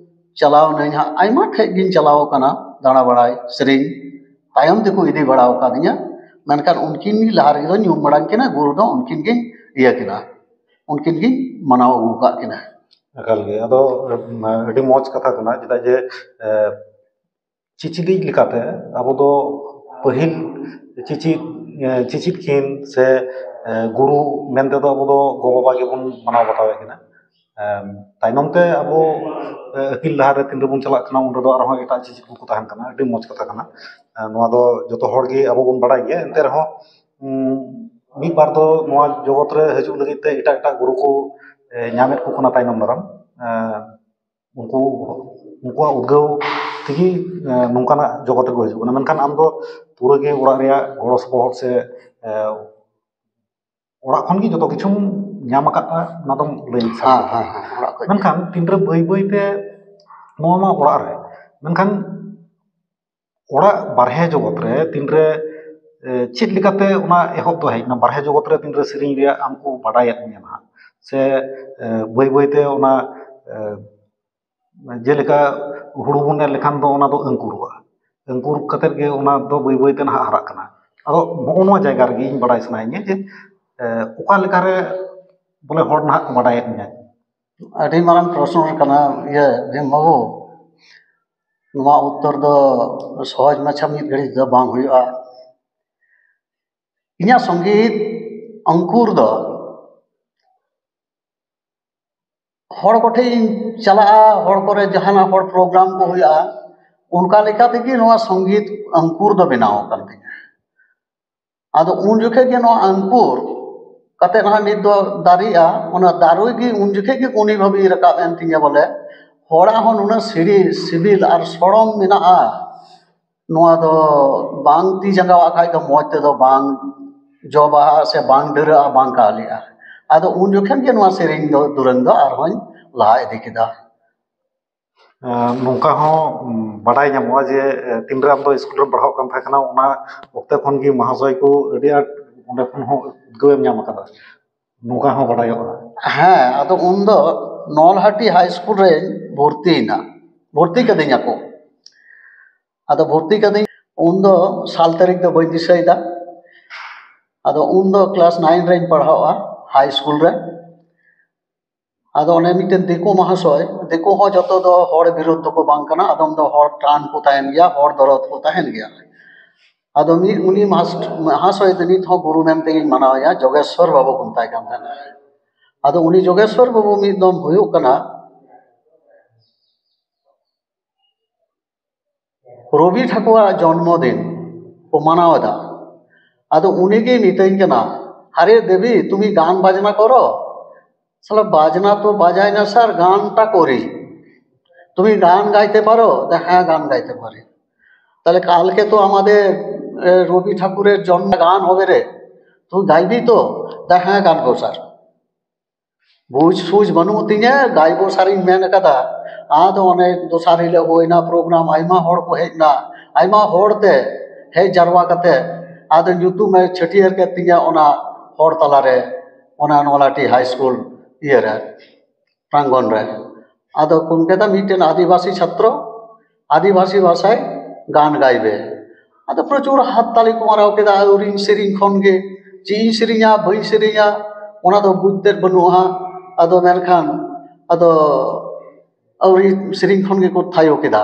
ᱪᱟᱞᱟᱣ ᱱᱟᱹᱧ ᱦᱟᱸᱜ, ᱟᱭᱢᱟ ᱴᱷᱮᱡ ᱜᱤᱧ ᱪᱟᱞᱟᱣ ᱠᱟᱱᱟ ᱫᱟᱬᱟ ᱵᱟᱲᱟᱭ, ᱥᱮᱨᱮᱧ ᱛᱟᱭᱚᱢ ᱛᱮᱠᱚ ᱤᱫᱤ ᱵᱟᱲᱟ ᱟᱠᱟᱫᱤᱧᱟ᱾ ᱢᱮᱱᱠᱷᱟᱱ ᱩᱱᱠᱤᱱ ᱜᱮ ᱞᱟᱦᱟ ᱨᱮᱫᱚ ᱧᱩᱢ ᱢᱟᱲᱟᱝ ᱠᱤᱱᱟ, ᱜᱩᱨᱩ ᱫᱚ ᱩᱱᱠᱤᱱ ᱜᱤᱧ ᱤᱭᱟᱹ ᱠᱤᱱᱟ, ᱩᱱᱠᱤᱱ ᱜᱤᱧ ᱢᱟᱱᱟᱣ ᱟᱹᱜᱩ ᱟᱠᱟᱫ ᱠᱤᱱᱟ᱾ ᱮᱠᱟᱞ ᱜᱮ᱾ ᱟᱫᱚ, ᱮᱢ, ᱟᱹᱰᱤ ᱢᱚᱡᱽ ᱠᱟᱛᱷᱟ ᱠᱟᱱᱟ, ᱪᱮᱫᱟᱜ ᱡᱮ, ᱮ, ᱪᱤᱪᱤᱫᱤᱡ ᱞᱮᱠᱟᱛᱮ ᱟᱵᱚ ᱫᱚ ᱯᱟᱹᱦᱤᱞ ᱪᱤᱪᱤᱫ, ᱮ, ᱪᱤᱪᱤᱫ ᱠᱤᱱ ᱥᱮ, ᱮ, ᱜᱩᱨᱩ ᱢᱮᱱᱛᱮ ᱫᱚ ᱟᱵᱚ ᱫᱚ ᱜᱚ-ᱵᱟᱵᱟ ᱜᱮᱵᱚᱱ ᱢᱟᱱᱟᱣ ᱵᱟᱛᱟᱣᱮᱫ ᱠᱤᱱᱟ᱾ ᱮᱢ, ᱛᱟᱭᱱᱚᱢ ᱛᱮ ᱟᱵᱚ, ᱮ, ᱟᱹᱠᱤᱞ ᱰᱟᱦᱟᱨ ᱨᱮ ᱛᱤᱱ ᱨᱮᱵᱚᱱ ᱪᱟᱞᱟᱜ ᱠᱟᱱᱟ, ᱩᱱ ᱨᱮᱫᱚ ᱟᱨᱦᱚᱸ ᱮᱴᱟᱜ ᱪᱤᱪᱤᱫ ᱠᱚᱠᱚ ᱛᱟᱦᱮᱱ ᱠᱟᱱᱟ᱾ ᱟᱹᱰᱤ ᱢᱚᱡᱽ ᱠᱟᱛᱷᱟ ᱠᱟᱱᱟ᱾ ᱮ, ᱱᱚᱣᱟ ᱫᱚ ᱡᱚᱛᱚ ᱦᱚᱲ ᱜᱮ ᱟᱵᱚ ᱵᱚᱱ ᱵᱟᱲᱟᱭ ᱜᱮᱭᱟ᱾ ᱮᱱᱛᱮ ᱨᱮᱦᱚᱸ, ᱩᱢ, ᱢᱤᱫ ᱵᱟᱨ ᱫᱚ ᱱᱚᱣᱟ ᱡᱚᱜᱚᱛ ᱨᱮ ᱦᱤᱡᱩᱜ ᱞᱟᱹᱜᱤᱫ ᱛᱮ ᱮᱴᱟᱜ ᱮᱴᱟᱜ ᱜᱩᱨᱩ ᱠᱚ, ᱮ, ᱧᱟᱢᱮᱫ ᱠᱚ ᱠᱟᱱᱟ ᱛᱟᱭᱱᱚᱢ ᱫᱟᱨᱟᱢ᱾ ᱮ, ᱩᱱᱠᱩ, ᱩᱱᱠᱩᱣᱟᱜ ᱩᱫᱽᱜᱟᱹᱣ ᱛᱮᱜᱮ, ᱮ, ᱱᱚᱝᱠᱟᱱᱟᱜ ᱡᱚᱜᱚᱛ ᱨᱮᱠᱚ ᱦᱤᱡᱩᱜ ᱠᱟᱱᱟ᱾ ᱢᱮᱱᱠᱷᱟᱱ ᱟᱢ ᱫᱚ ᱯᱩᱨᱟᱹ ᱜᱮ ᱚᱲᱟᱜ ᱨᱮᱭᱟᱜ ᱜᱚᱲᱚ ᱥᱚᱯᱚᱦᱚᱫ ᱥᱮ, ᱮ, ᱚᱲᱟᱜ ᱠᱷᱚᱱ ᱜᱮ ᱡᱚᱛᱚ ᱠᱤᱪᱷᱩᱢ ᱧᱟᱢ ᱟᱠᱟᱫᱼᱟ, ᱚᱱᱟ ᱫᱚᱢ ᱞᱟᱹᱭ ᱥᱟᱰᱮ ᱦᱮᱸ, ᱠᱮᱫᱟ᱾ ᱦᱮᱸ, ᱦᱮᱸ, ᱚᱲᱟᱜ ᱠᱷᱚᱡ ᱜᱮ᱾ ᱢᱮᱱᱠᱷᱟᱱ ᱛᱤᱱᱨᱮ ᱵᱟᱹᱭ ᱵᱟᱹᱭ ᱛᱮ ᱱᱚᱣᱟ ᱢᱟ ᱚᱲᱟᱜ ᱨᱮ, ᱢᱮᱱᱠᱷᱟᱱ ᱚᱲᱟᱜ ᱵᱟᱨᱦᱮ ᱡᱚᱜᱚᱛ ᱨᱮ ᱛᱤᱱᱨᱮ, ᱮ, ᱪᱮᱫ ᱞᱮᱠᱟᱛᱮ ᱚᱱᱟ ᱮᱦᱚᱵ ᱫᱚ ᱦᱮᱡ ᱮᱱᱟ? ᱵᱟᱨᱦᱮ ᱡᱚᱜᱚᱛ ᱨᱮ ᱛᱤᱱᱨᱮ ᱥᱮᱨᱮᱧ ᱨᱮᱭᱟᱜ ᱟᱢ ᱠᱚ ᱵᱟᱰᱟᱭᱮᱫ ᱢᱮᱭᱟ ᱱᱟᱦᱟᱜ, ᱥᱮ, ᱮ, ᱵᱟᱹᱭ ᱵᱟᱹᱭ ᱛᱮ ᱚᱱᱟ, ᱮ, ᱡᱮᱞᱮᱠᱟ ᱦᱩᱲᱩ ᱵᱚᱱ ᱮᱨ ᱞᱮᱠᱷᱟᱱ ᱫᱚ ᱚᱱᱟ ᱫᱚ ᱟᱹᱝᱠᱩᱨᱚᱜᱼᱟ, ᱟᱹᱝᱠᱩᱨ ᱠᱟᱛᱮᱫ ᱜᱮ ᱚᱱᱟ ᱫᱚ ᱵᱟᱹᱭ ᱵᱟᱹᱭ ᱛᱮ ᱱᱟᱦᱟᱜ ᱦᱟᱨᱟᱜ ᱠᱟᱱᱟ᱾ ᱟᱫᱚ ᱱᱚᱜᱼᱚ ᱱᱚᱣᱟ ᱡᱟᱭᱜᱟ ᱨᱮᱜᱮ ᱤᱧ ᱵᱟᱰᱟᱭ ᱥᱟᱱᱟᱭᱤᱧᱟ ᱡᱮ, ᱮ, ᱚᱠᱟ ᱞᱮᱠᱟᱨᱮ ᱵᱚᱞᱮ ᱦᱚᱲ ᱱᱟᱦᱟᱜ ᱠᱚ ᱵᱟᱰᱟᱭᱮᱫ ᱢᱮᱭᱟ? ᱟᱹᱰᱤ ᱢᱟᱨᱟᱝ ᱯᱨᱚᱥᱱᱚ ᱠᱟᱱᱟ, ᱤᱭᱟᱹ, ᱵᱷᱤᱢ ᱵᱟᱹᱵᱩ᱾ ᱱᱚᱣᱟ ᱩᱛᱛᱚᱨ ᱫᱚ ᱥᱚᱦᱚᱡ ᱢᱟᱪᱷᱟ ᱢᱤᱫ ᱜᱷᱟᱹᱲᱤᱡ ᱫᱚ ᱵᱟᱝ ᱦᱩᱭᱩᱜᱼᱟ᱾ ᱤᱧᱟᱹᱜ ᱥᱚᱝᱜᱤᱛ ᱚᱝᱠᱩᱨ ᱫᱚ ᱦᱚᱲ ᱠᱚᱴᱷᱮᱱ ᱤᱧ ᱪᱟᱞᱟᱜᱼᱟ, ᱦᱚᱲ ᱠᱚᱨᱮ ᱡᱟᱦᱟᱱᱟᱜ ᱦᱚᱲ ᱯᱨᱳᱜᱨᱟᱢ ᱠᱚ ᱦᱩᱭᱩᱜᱼᱟ, ᱚᱱᱠᱟ ᱞᱮᱠᱟ ᱛᱮᱜᱮ ᱱᱚᱣᱟ ᱥᱚᱝᱜᱤᱛ ᱚᱝᱠᱩᱨ ᱫᱚ ᱵᱮᱱᱟᱣ ᱟᱠᱟᱱ ᱛᱤᱧᱟ᱾ ᱟᱫᱚ ᱩᱱ ᱡᱚᱠᱷᱮᱡ ᱜᱮ ᱱᱚᱣᱟ ᱟᱝᱠᱩᱨ ᱠᱟᱛᱮ ᱱᱟᱦᱟᱜ ᱱᱤᱛ ᱫᱚ ᱫᱟᱨᱮᱜᱼᱟ, ᱚᱱᱟ ᱫᱟᱨᱮ ᱜᱮ ᱩᱱ ᱡᱚᱠᱷᱮᱡ ᱜᱮ ᱠᱩᱱᱤ ᱵᱷᱟᱵᱮ ᱨᱟᱠᱟᱵ ᱮᱱ ᱛᱤᱧᱟ ᱵᱚᱞᱮ, ᱦᱚᱲᱟᱜ ᱦᱚᱸ ᱱᱩᱱᱟᱹᱜ ᱥᱤᱲᱤ ᱥᱤᱵᱤᱞ ᱟᱨ ᱥᱚᱲᱚᱢ ᱢᱮᱱᱟᱜᱼᱟ, ᱱᱚᱣᱟ ᱫᱚ ᱵᱟᱝ ᱛᱤ ᱡᱟᱸᱜᱟᱣᱟᱜ ᱠᱷᱟᱡ ᱫᱚ ᱢᱚᱡᱽ ᱛᱮᱫᱚ ᱵᱟᱝ ᱡᱚ ᱵᱟᱦᱟᱜᱼᱟ ᱥᱮ ᱵᱟᱝ ᱰᱟᱹᱨᱟᱹᱜᱼᱟ, ᱵᱟᱝ ᱠᱟᱦᱞᱤᱜᱼᱟ᱾ ᱟᱫᱚ ᱩᱱ ᱡᱚᱠᱷᱚᱱ ᱜᱮ ᱱᱚᱣᱟ ᱥᱮᱨᱮᱧ ᱫᱚ ᱫᱩᱨᱟᱹᱝ ᱫᱚ ᱟᱨᱦᱚᱸᱧ ᱞᱟᱦᱟ ᱤᱫᱤ ᱠᱮᱫᱟ᱾ ᱱᱚᱝᱠᱟ ᱦᱚᱸ ᱵᱟᱰᱟᱭ ᱧᱟᱢᱚᱜᱼᱟ ᱡᱮ ᱛᱤᱱᱨᱮ ᱟᱢ ᱫᱚ ᱥᱠᱩᱞ ᱨᱮᱢ ᱯᱟᱲᱦᱟᱣ ᱠᱟᱱ ᱛᱟᱦᱮᱸ ᱠᱟᱱᱟ, ᱚᱱᱟ ᱚᱠᱛᱮ ᱠᱷᱚᱱ ᱜᱮ ᱢᱟᱦᱟᱥᱚᱭ ᱠᱚ ᱟᱹᱰᱤ ᱟᱸᱴ ᱚᱸᱰᱮ ᱠᱷᱚᱱ ᱦᱚᱸ ᱩᱫᱽᱜᱟᱹᱣ ᱮᱢ ᱧᱟᱢ ᱟᱠᱟᱫᱟ, ᱱᱚᱝᱠᱟ ᱦᱚᱸ ᱵᱟᱰᱟᱭᱚᱜᱼᱟ᱾ ᱦᱮᱸ, ᱟᱫᱚ ᱩᱱᱫᱚ ᱱᱚᱞᱦᱟᱴᱤ ᱦᱟᱭ ᱥᱠᱩᱞ ᱨᱮᱧ ᱵᱷᱚᱨᱛᱤᱭᱮᱱᱟ, ᱵᱷᱚᱨᱛᱤ ᱠᱟᱹᱫᱤᱧᱟ ᱠᱚ᱾ ᱟᱫᱚ ᱵᱷᱚᱨᱛᱤ ᱠᱟᱹᱫᱤᱧ, ᱩᱱᱫᱚ ᱥᱟᱞ ᱛᱟᱹᱨᱤᱠᱷ ᱫᱚ ᱵᱟᱹᱧ ᱫᱤᱥᱟᱹᱭᱮᱫᱟ᱾ ᱟᱫᱚ ᱩᱱᱫᱚ ᱠᱞᱟᱥ ᱱᱟᱭᱤᱱ ᱨᱮᱧ ᱯᱟᱲᱦᱟᱣᱟ ᱦᱟᱭ ᱥᱠᱩᱞ ᱨᱮ᱾ ᱟᱫᱚ ᱚᱱᱮ ᱢᱤᱫᱴᱮᱱ ᱫᱤᱠᱩ ᱢᱟᱦᱟᱥᱚᱭ, ᱫᱤᱠᱩ ᱦᱚᱸ ᱡᱚᱛᱚ ᱫᱚ ᱦᱚᱲ ᱵᱤᱨᱩᱫᱽ ᱫᱚᱠᱚ ᱵᱟᱝ ᱠᱟᱱᱟ, ᱟᱫᱚᱢ ᱫᱚ ᱦᱚᱲ ᱴᱟᱱ ᱠᱚ ᱛᱟᱦᱮᱱ ᱜᱮᱭᱟ, ᱦᱚᱲ ᱫᱚᱨᱚᱫ ᱠᱚ ᱛᱟᱦᱮᱱ ᱜᱮᱭᱟ᱾ ᱟᱫᱚ ᱢᱤᱫ ᱩᱱᱤ ᱢᱟᱦᱟᱥᱚᱭ ᱫᱚ ᱱᱤᱛ ᱦᱚᱸ ᱜᱩᱨᱩ ᱢᱮᱱ ᱛᱮᱜᱮᱧ ᱢᱟᱱᱟᱣᱮᱭᱟ, ᱡᱚᱜᱮᱥᱣᱚᱨ ᱵᱟᱵᱩ ᱠᱚ ᱢᱮᱛᱟᱭ ᱠᱟᱱ ᱛᱟᱦᱮᱱᱟ᱾ ᱟᱫᱚ ᱩᱱᱤ ᱡᱚᱜᱮᱥᱣᱚᱨ ᱵᱟᱵᱩ ᱢᱤᱫ ᱫᱚᱢ ᱦᱩᱭᱩᱜ ᱠᱟᱱᱟ ᱨᱚᱵᱤ ᱴᱷᱟᱠᱩᱨᱟᱜ ᱡᱚᱱᱢᱚ ᱫᱤᱱ ᱠᱚ ᱢᱟᱱᱟᱣ ᱮᱫᱟ᱾ ᱟᱫᱚ ᱩᱱᱤᱜᱮ ᱢᱤᱛᱟᱹᱧ ᱠᱟᱱᱟ, "ᱟᱨᱮ ᱫᱮᱵᱤ, তুমি গান বাজনা করো?" সালা বাজনা তো বাজাই না স্যার, গানটা করি। "তুমি গান গাইতে পারো?" "হ্যাঁ, গান গাইতে পারি।" তাহলে কালকে তো আমাদের রবি ঠাকুরের জন্ম গান হবে রে, তুই গাইবি তো? "হ্যাঁ, গাইবো স্যার।" ᱵᱩᱡᱽ ᱥᱩᱡᱽ ᱵᱟᱹᱱᱩᱜ ᱛᱤᱧᱟᱹ, ᱜᱟᱭᱵᱚ ᱥᱟᱨᱤᱧ ᱢᱮᱱ ᱟᱠᱟᱫᱟ᱾ ᱟᱫᱚ ᱚᱱᱮ ᱫᱚᱥᱟᱨ ᱦᱤᱞᱳᱜ ᱦᱩᱭᱱᱟ ᱯᱨᱳᱜᱨᱟᱢ, ᱟᱭᱢᱟ ᱦᱚᱲ ᱠᱚ ᱦᱮᱡ ᱮᱱᱟ, ᱟᱭᱢᱟ ᱦᱚᱲ ᱛᱮ ᱦᱮᱡ ᱡᱟᱨᱣᱟ ᱠᱟᱛᱮ ᱟᱫᱚ ᱧᱩᱛᱩᱢᱮ ᱪᱷᱟᱹᱴᱭᱟᱹᱨ ᱠᱮᱫ ᱛᱤᱧᱟᱹ ᱚᱱᱟ ᱦᱚᱲ ᱛᱟᱞᱟᱨᱮ, ᱚᱱᱟ ᱱᱚᱞᱟᱴᱤ ᱦᱟᱭ ᱥᱠᱩᱞ ᱤᱭᱟᱹᱨᱮ, ᱯᱨᱟᱝᱜᱚᱱ ᱨᱮ᱾ ᱟᱫᱚ ᱠᱚ ᱢᱮᱛᱟᱫᱟ, "ᱢᱤᱫᱴᱮᱱ ᱟᱹᱫᱤᱵᱟᱹᱥᱤ ᱪᱷᱟᱛᱨᱚ ᱟᱹᱫᱤᱵᱟᱹᱥᱤ ᱵᱷᱟᱥᱟᱭ ᱜᱟᱱ ᱜᱟᱭᱵᱮ᱾" ᱟᱫᱚ ᱯᱨᱚᱪᱩᱨ ᱦᱟᱛ ᱛᱟᱞᱤ ᱠᱚ ᱢᱟᱨᱟᱣ ᱠᱮᱫᱟ᱾ ᱟᱹᱣᱨᱤᱧ ᱥᱮᱨᱮᱧ ᱠᱷᱚᱱ ᱜᱮ ᱪᱮᱫ ᱤᱧ ᱥᱮᱨᱮᱧᱟ ᱵᱟᱹᱧ ᱥᱮᱨᱮᱧᱟ ᱚᱱᱟ ᱫᱚ ᱵᱩᱡᱽ ᱛᱮᱫ ᱵᱟᱹᱱᱩᱜᱼᱟ᱾ ᱟᱫᱚ ᱢᱮᱱᱠᱷᱟᱱ ᱟᱫᱚ ᱟᱹᱣᱨᱤ ᱥᱮᱨᱮᱧ ᱠᱷᱚᱱ ᱜᱮᱠᱚ ᱛᱷᱟᱭᱚ ᱠᱮᱫᱟ᱾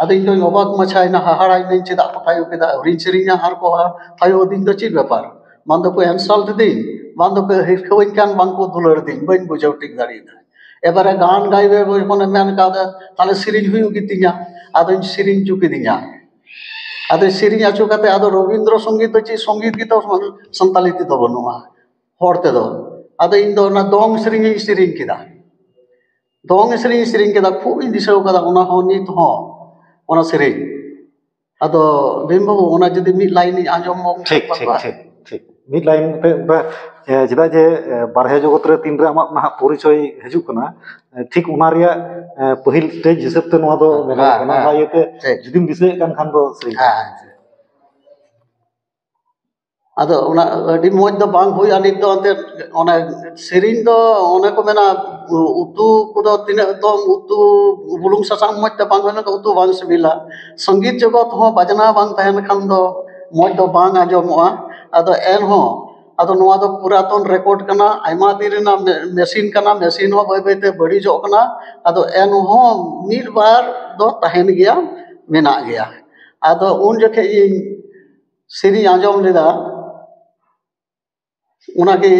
ᱟᱫᱚ ᱤᱧ ᱫᱚᱧ ᱚᱵᱟᱠ ᱢᱟᱪᱷᱟᱭᱮᱱᱟ, ᱦᱟᱦᱟᱲᱟᱭᱮᱱᱟᱹᱧ, ᱪᱮᱫᱟᱜ ᱠᱚ ᱛᱷᱟᱭᱚ ᱠᱮᱫᱟ? ᱟᱹᱣᱨᱤᱧ ᱥᱮᱨᱮᱧᱟ ᱟᱨ ᱠᱚ ᱛᱷᱟᱭᱚ ᱟᱹᱫᱤᱧ ᱫᱚ ᱪᱮᱫ ᱵᱮᱯᱟᱨ? ᱵᱟᱝ ᱫᱚᱠᱚ insult ᱟᱹᱫᱤᱧ, ᱵᱟᱝ ᱫᱚᱠᱚ ᱦᱤᱨᱠᱷᱟᱹᱣᱟᱹᱧ ᱠᱟᱱ, ᱵᱟᱝ ᱠᱚ ᱫᱩᱞᱟᱹᱲ ᱫᱤᱧ, ᱵᱟᱹᱧ ᱵᱩᱡᱷᱟᱹᱣ ᱴᱷᱤᱠ ᱫᱟᱲᱮᱭᱟᱫᱟ᱾ ᱮᱵᱟᱨᱮ ᱜᱟᱱ ᱜᱟᱭᱵᱮ ᱡᱚᱠᱷᱚᱱᱮ ᱢᱮᱱ ᱠᱟᱫᱟ, ᱛᱟᱦᱞᱮ ᱥᱮᱨᱮᱧ ᱦᱩᱭᱩᱜ ᱜᱮᱛᱤᱧᱟ᱾ ᱟᱫᱚᱧ ᱥᱮᱨᱮᱧ ᱦᱚᱪᱚ ᱠᱤᱫᱤᱧᱟ᱾ ᱟᱫᱚ ᱥᱮᱨᱮᱧ ᱦᱚᱪᱚ ᱠᱟᱛᱮ ᱟᱫᱚ ᱨᱚᱵᱤᱱᱫᱨᱚ ᱥᱚᱝᱜᱤᱛ ᱫᱚ ᱪᱮᱫ ᱥᱚᱝᱜᱤᱛ ᱜᱮᱛᱚ ᱥᱟᱱᱛᱟᱞᱤ ᱛᱮᱫᱚ ᱵᱟᱹᱱᱩᱜᱼᱟ ᱦᱚᱲ ᱛᱮᱫᱚ᱾ ᱟᱫᱚ ᱤᱧ ᱫᱚ ᱚᱱᱟ ᱫᱚᱝ ᱥᱮᱨᱮᱧ ᱤᱧ ᱥᱮᱨᱮᱧ ᱠᱮᱫᱟ᱾ ᱫᱚᱝ ᱥᱮᱨᱮᱧ ᱥᱮᱨᱮᱧ ᱠᱮᱫᱟ, ᱠᱷᱩᱵ ᱤᱧ ᱫᱤᱥᱟᱹᱣ ᱠᱟᱫᱟ ᱚᱱᱟ ᱦᱚᱸ ᱱᱤᱛ ᱦᱚᱸ, ᱚᱱᱟ ᱥᱮᱨᱮᱧ᱾ ᱟᱫᱚ ᱵᱷᱤᱢ ᱵᱟᱹᱵᱩ, ᱚᱱᱟ ᱡᱩᱫᱤ ᱢᱤᱫ ᱞᱟᱭᱤᱱ ᱤᱧ ᱟᱸᱡᱚᱢ ᱜᱚᱫ ᱴᱷᱤᱠ, ᱴᱷᱤᱠ, ᱴᱷᱤᱠ, ᱴᱷᱤᱠ᱾ ᱢᱤᱫ ᱞᱟᱭᱤᱱ ᱯᱮ, ᱯᱮ, ᱮ, ᱪᱮᱫᱟᱜ ᱡᱮ, ᱮ, ᱵᱟᱨᱦᱮ ᱡᱚᱜᱚᱛ ᱨᱮ ᱛᱤᱱᱨᱮ ᱟᱢᱟᱜ ᱱᱟᱦᱟᱜ ᱯᱚᱨᱤᱪᱚᱭ ᱦᱤᱡᱩᱜ ᱠᱟᱱᱟ, ᱮ, ᱴᱷᱤᱠ ᱚᱱᱟ ᱨᱮᱭᱟᱜ, ᱮ, ᱯᱟᱹᱦᱤᱞ ᱥᱴᱮᱡᱽ ᱦᱤᱥᱟᱹᱵ ᱛᱮ ᱱᱚᱣᱟ ᱫᱚ ᱢᱮᱱᱟᱜ ᱦᱮᱸ, ᱠᱟᱱᱟ᱾ ᱦᱮᱸ᱾ ᱚᱱᱟ ᱤᱭᱟᱹᱛᱮ ᱴᱷᱤᱠ᱾ ᱡᱩᱫᱤᱢ ᱫᱤᱥᱟᱹᱭᱮᱫ ᱠᱟᱱ ᱠᱷᱟᱱ ᱫᱚ ᱥᱮᱨᱮᱧ ᱢᱮ᱾ ᱦᱮᱸ᱾ ᱟᱫᱚ ᱚᱱᱟ ᱟᱹᱰᱤ ᱢᱚᱡᱽ ᱫᱚ ᱵᱟᱝ ᱦᱩᱭᱩᱜᱼᱟ ᱱᱤᱛ ᱫᱚ, ᱮᱱᱛᱮᱫ ᱚᱱᱮ ᱥᱮᱨᱮᱧ ᱫᱚ ᱚᱱᱮ ᱠᱚ ᱢᱮᱱᱟ, ᱩᱛᱩ ᱠᱚᱫᱚ ᱛᱤᱱᱟᱹᱜ ᱫᱚᱢ ᱩᱛᱩ, ᱵᱩᱞᱩᱝ ᱥᱟᱥᱟᱝ ᱢᱚᱡᱽ ᱛᱮ ᱵᱟᱝ ᱦᱩᱭ ᱞᱮᱱᱠᱷᱟᱱ ᱩᱛᱩ ᱵᱟᱝ ᱥᱤᱵᱤᱞᱟ᱾ ᱥᱚᱝᱜᱤᱛ ᱡᱚᱜᱚᱛ ᱦᱚᱸ ᱵᱟᱡᱽᱱᱟ ᱵᱟᱝ ᱛᱟᱦᱮᱱ ᱠᱷᱟᱱ ᱫᱚ ᱢᱚᱡᱽ ᱫᱚ ᱵᱟᱝ ᱟᱸᱡᱚᱢᱚᱜᱼᱟ᱾ ᱟᱫᱚ ᱮᱱᱦᱚᱸ, ᱟᱫᱚ ᱱᱚᱣᱟ ᱫᱚ ᱯᱩᱨᱟᱛᱚᱱ ᱨᱮᱠᱚᱨᱰ ᱠᱟᱱᱟ, ᱟᱭᱢᱟ ᱫᱤᱱ ᱨᱮᱱᱟᱜ ᱢᱮ-, ᱢᱮᱥᱤᱱ ᱠᱟᱱᱟ, ᱢᱮᱥᱤᱱ ᱦᱚᱸ ᱵᱟᱹᱭ ᱵᱟᱹᱭᱛᱮ ᱵᱟᱹᱲᱤᱡᱚᱜ ᱠᱟᱱᱟ᱾ ᱟᱫᱚ ᱮᱱᱦᱚᱸ ᱢᱤᱫ ᱵᱟᱨ ᱫᱚ ᱛᱟᱦᱮᱱ ᱜᱮᱭᱟ, ᱢᱮᱱᱟᱜ ᱜᱮᱭᱟ᱾ ᱟᱫᱚ ᱩᱱ ᱡᱚᱠᱷᱮᱡ ᱤᱧ ᱥᱮᱨᱮᱧ ᱟᱸᱡᱚᱢ ᱞᱮᱫᱟ, ᱚᱱᱟᱜᱮ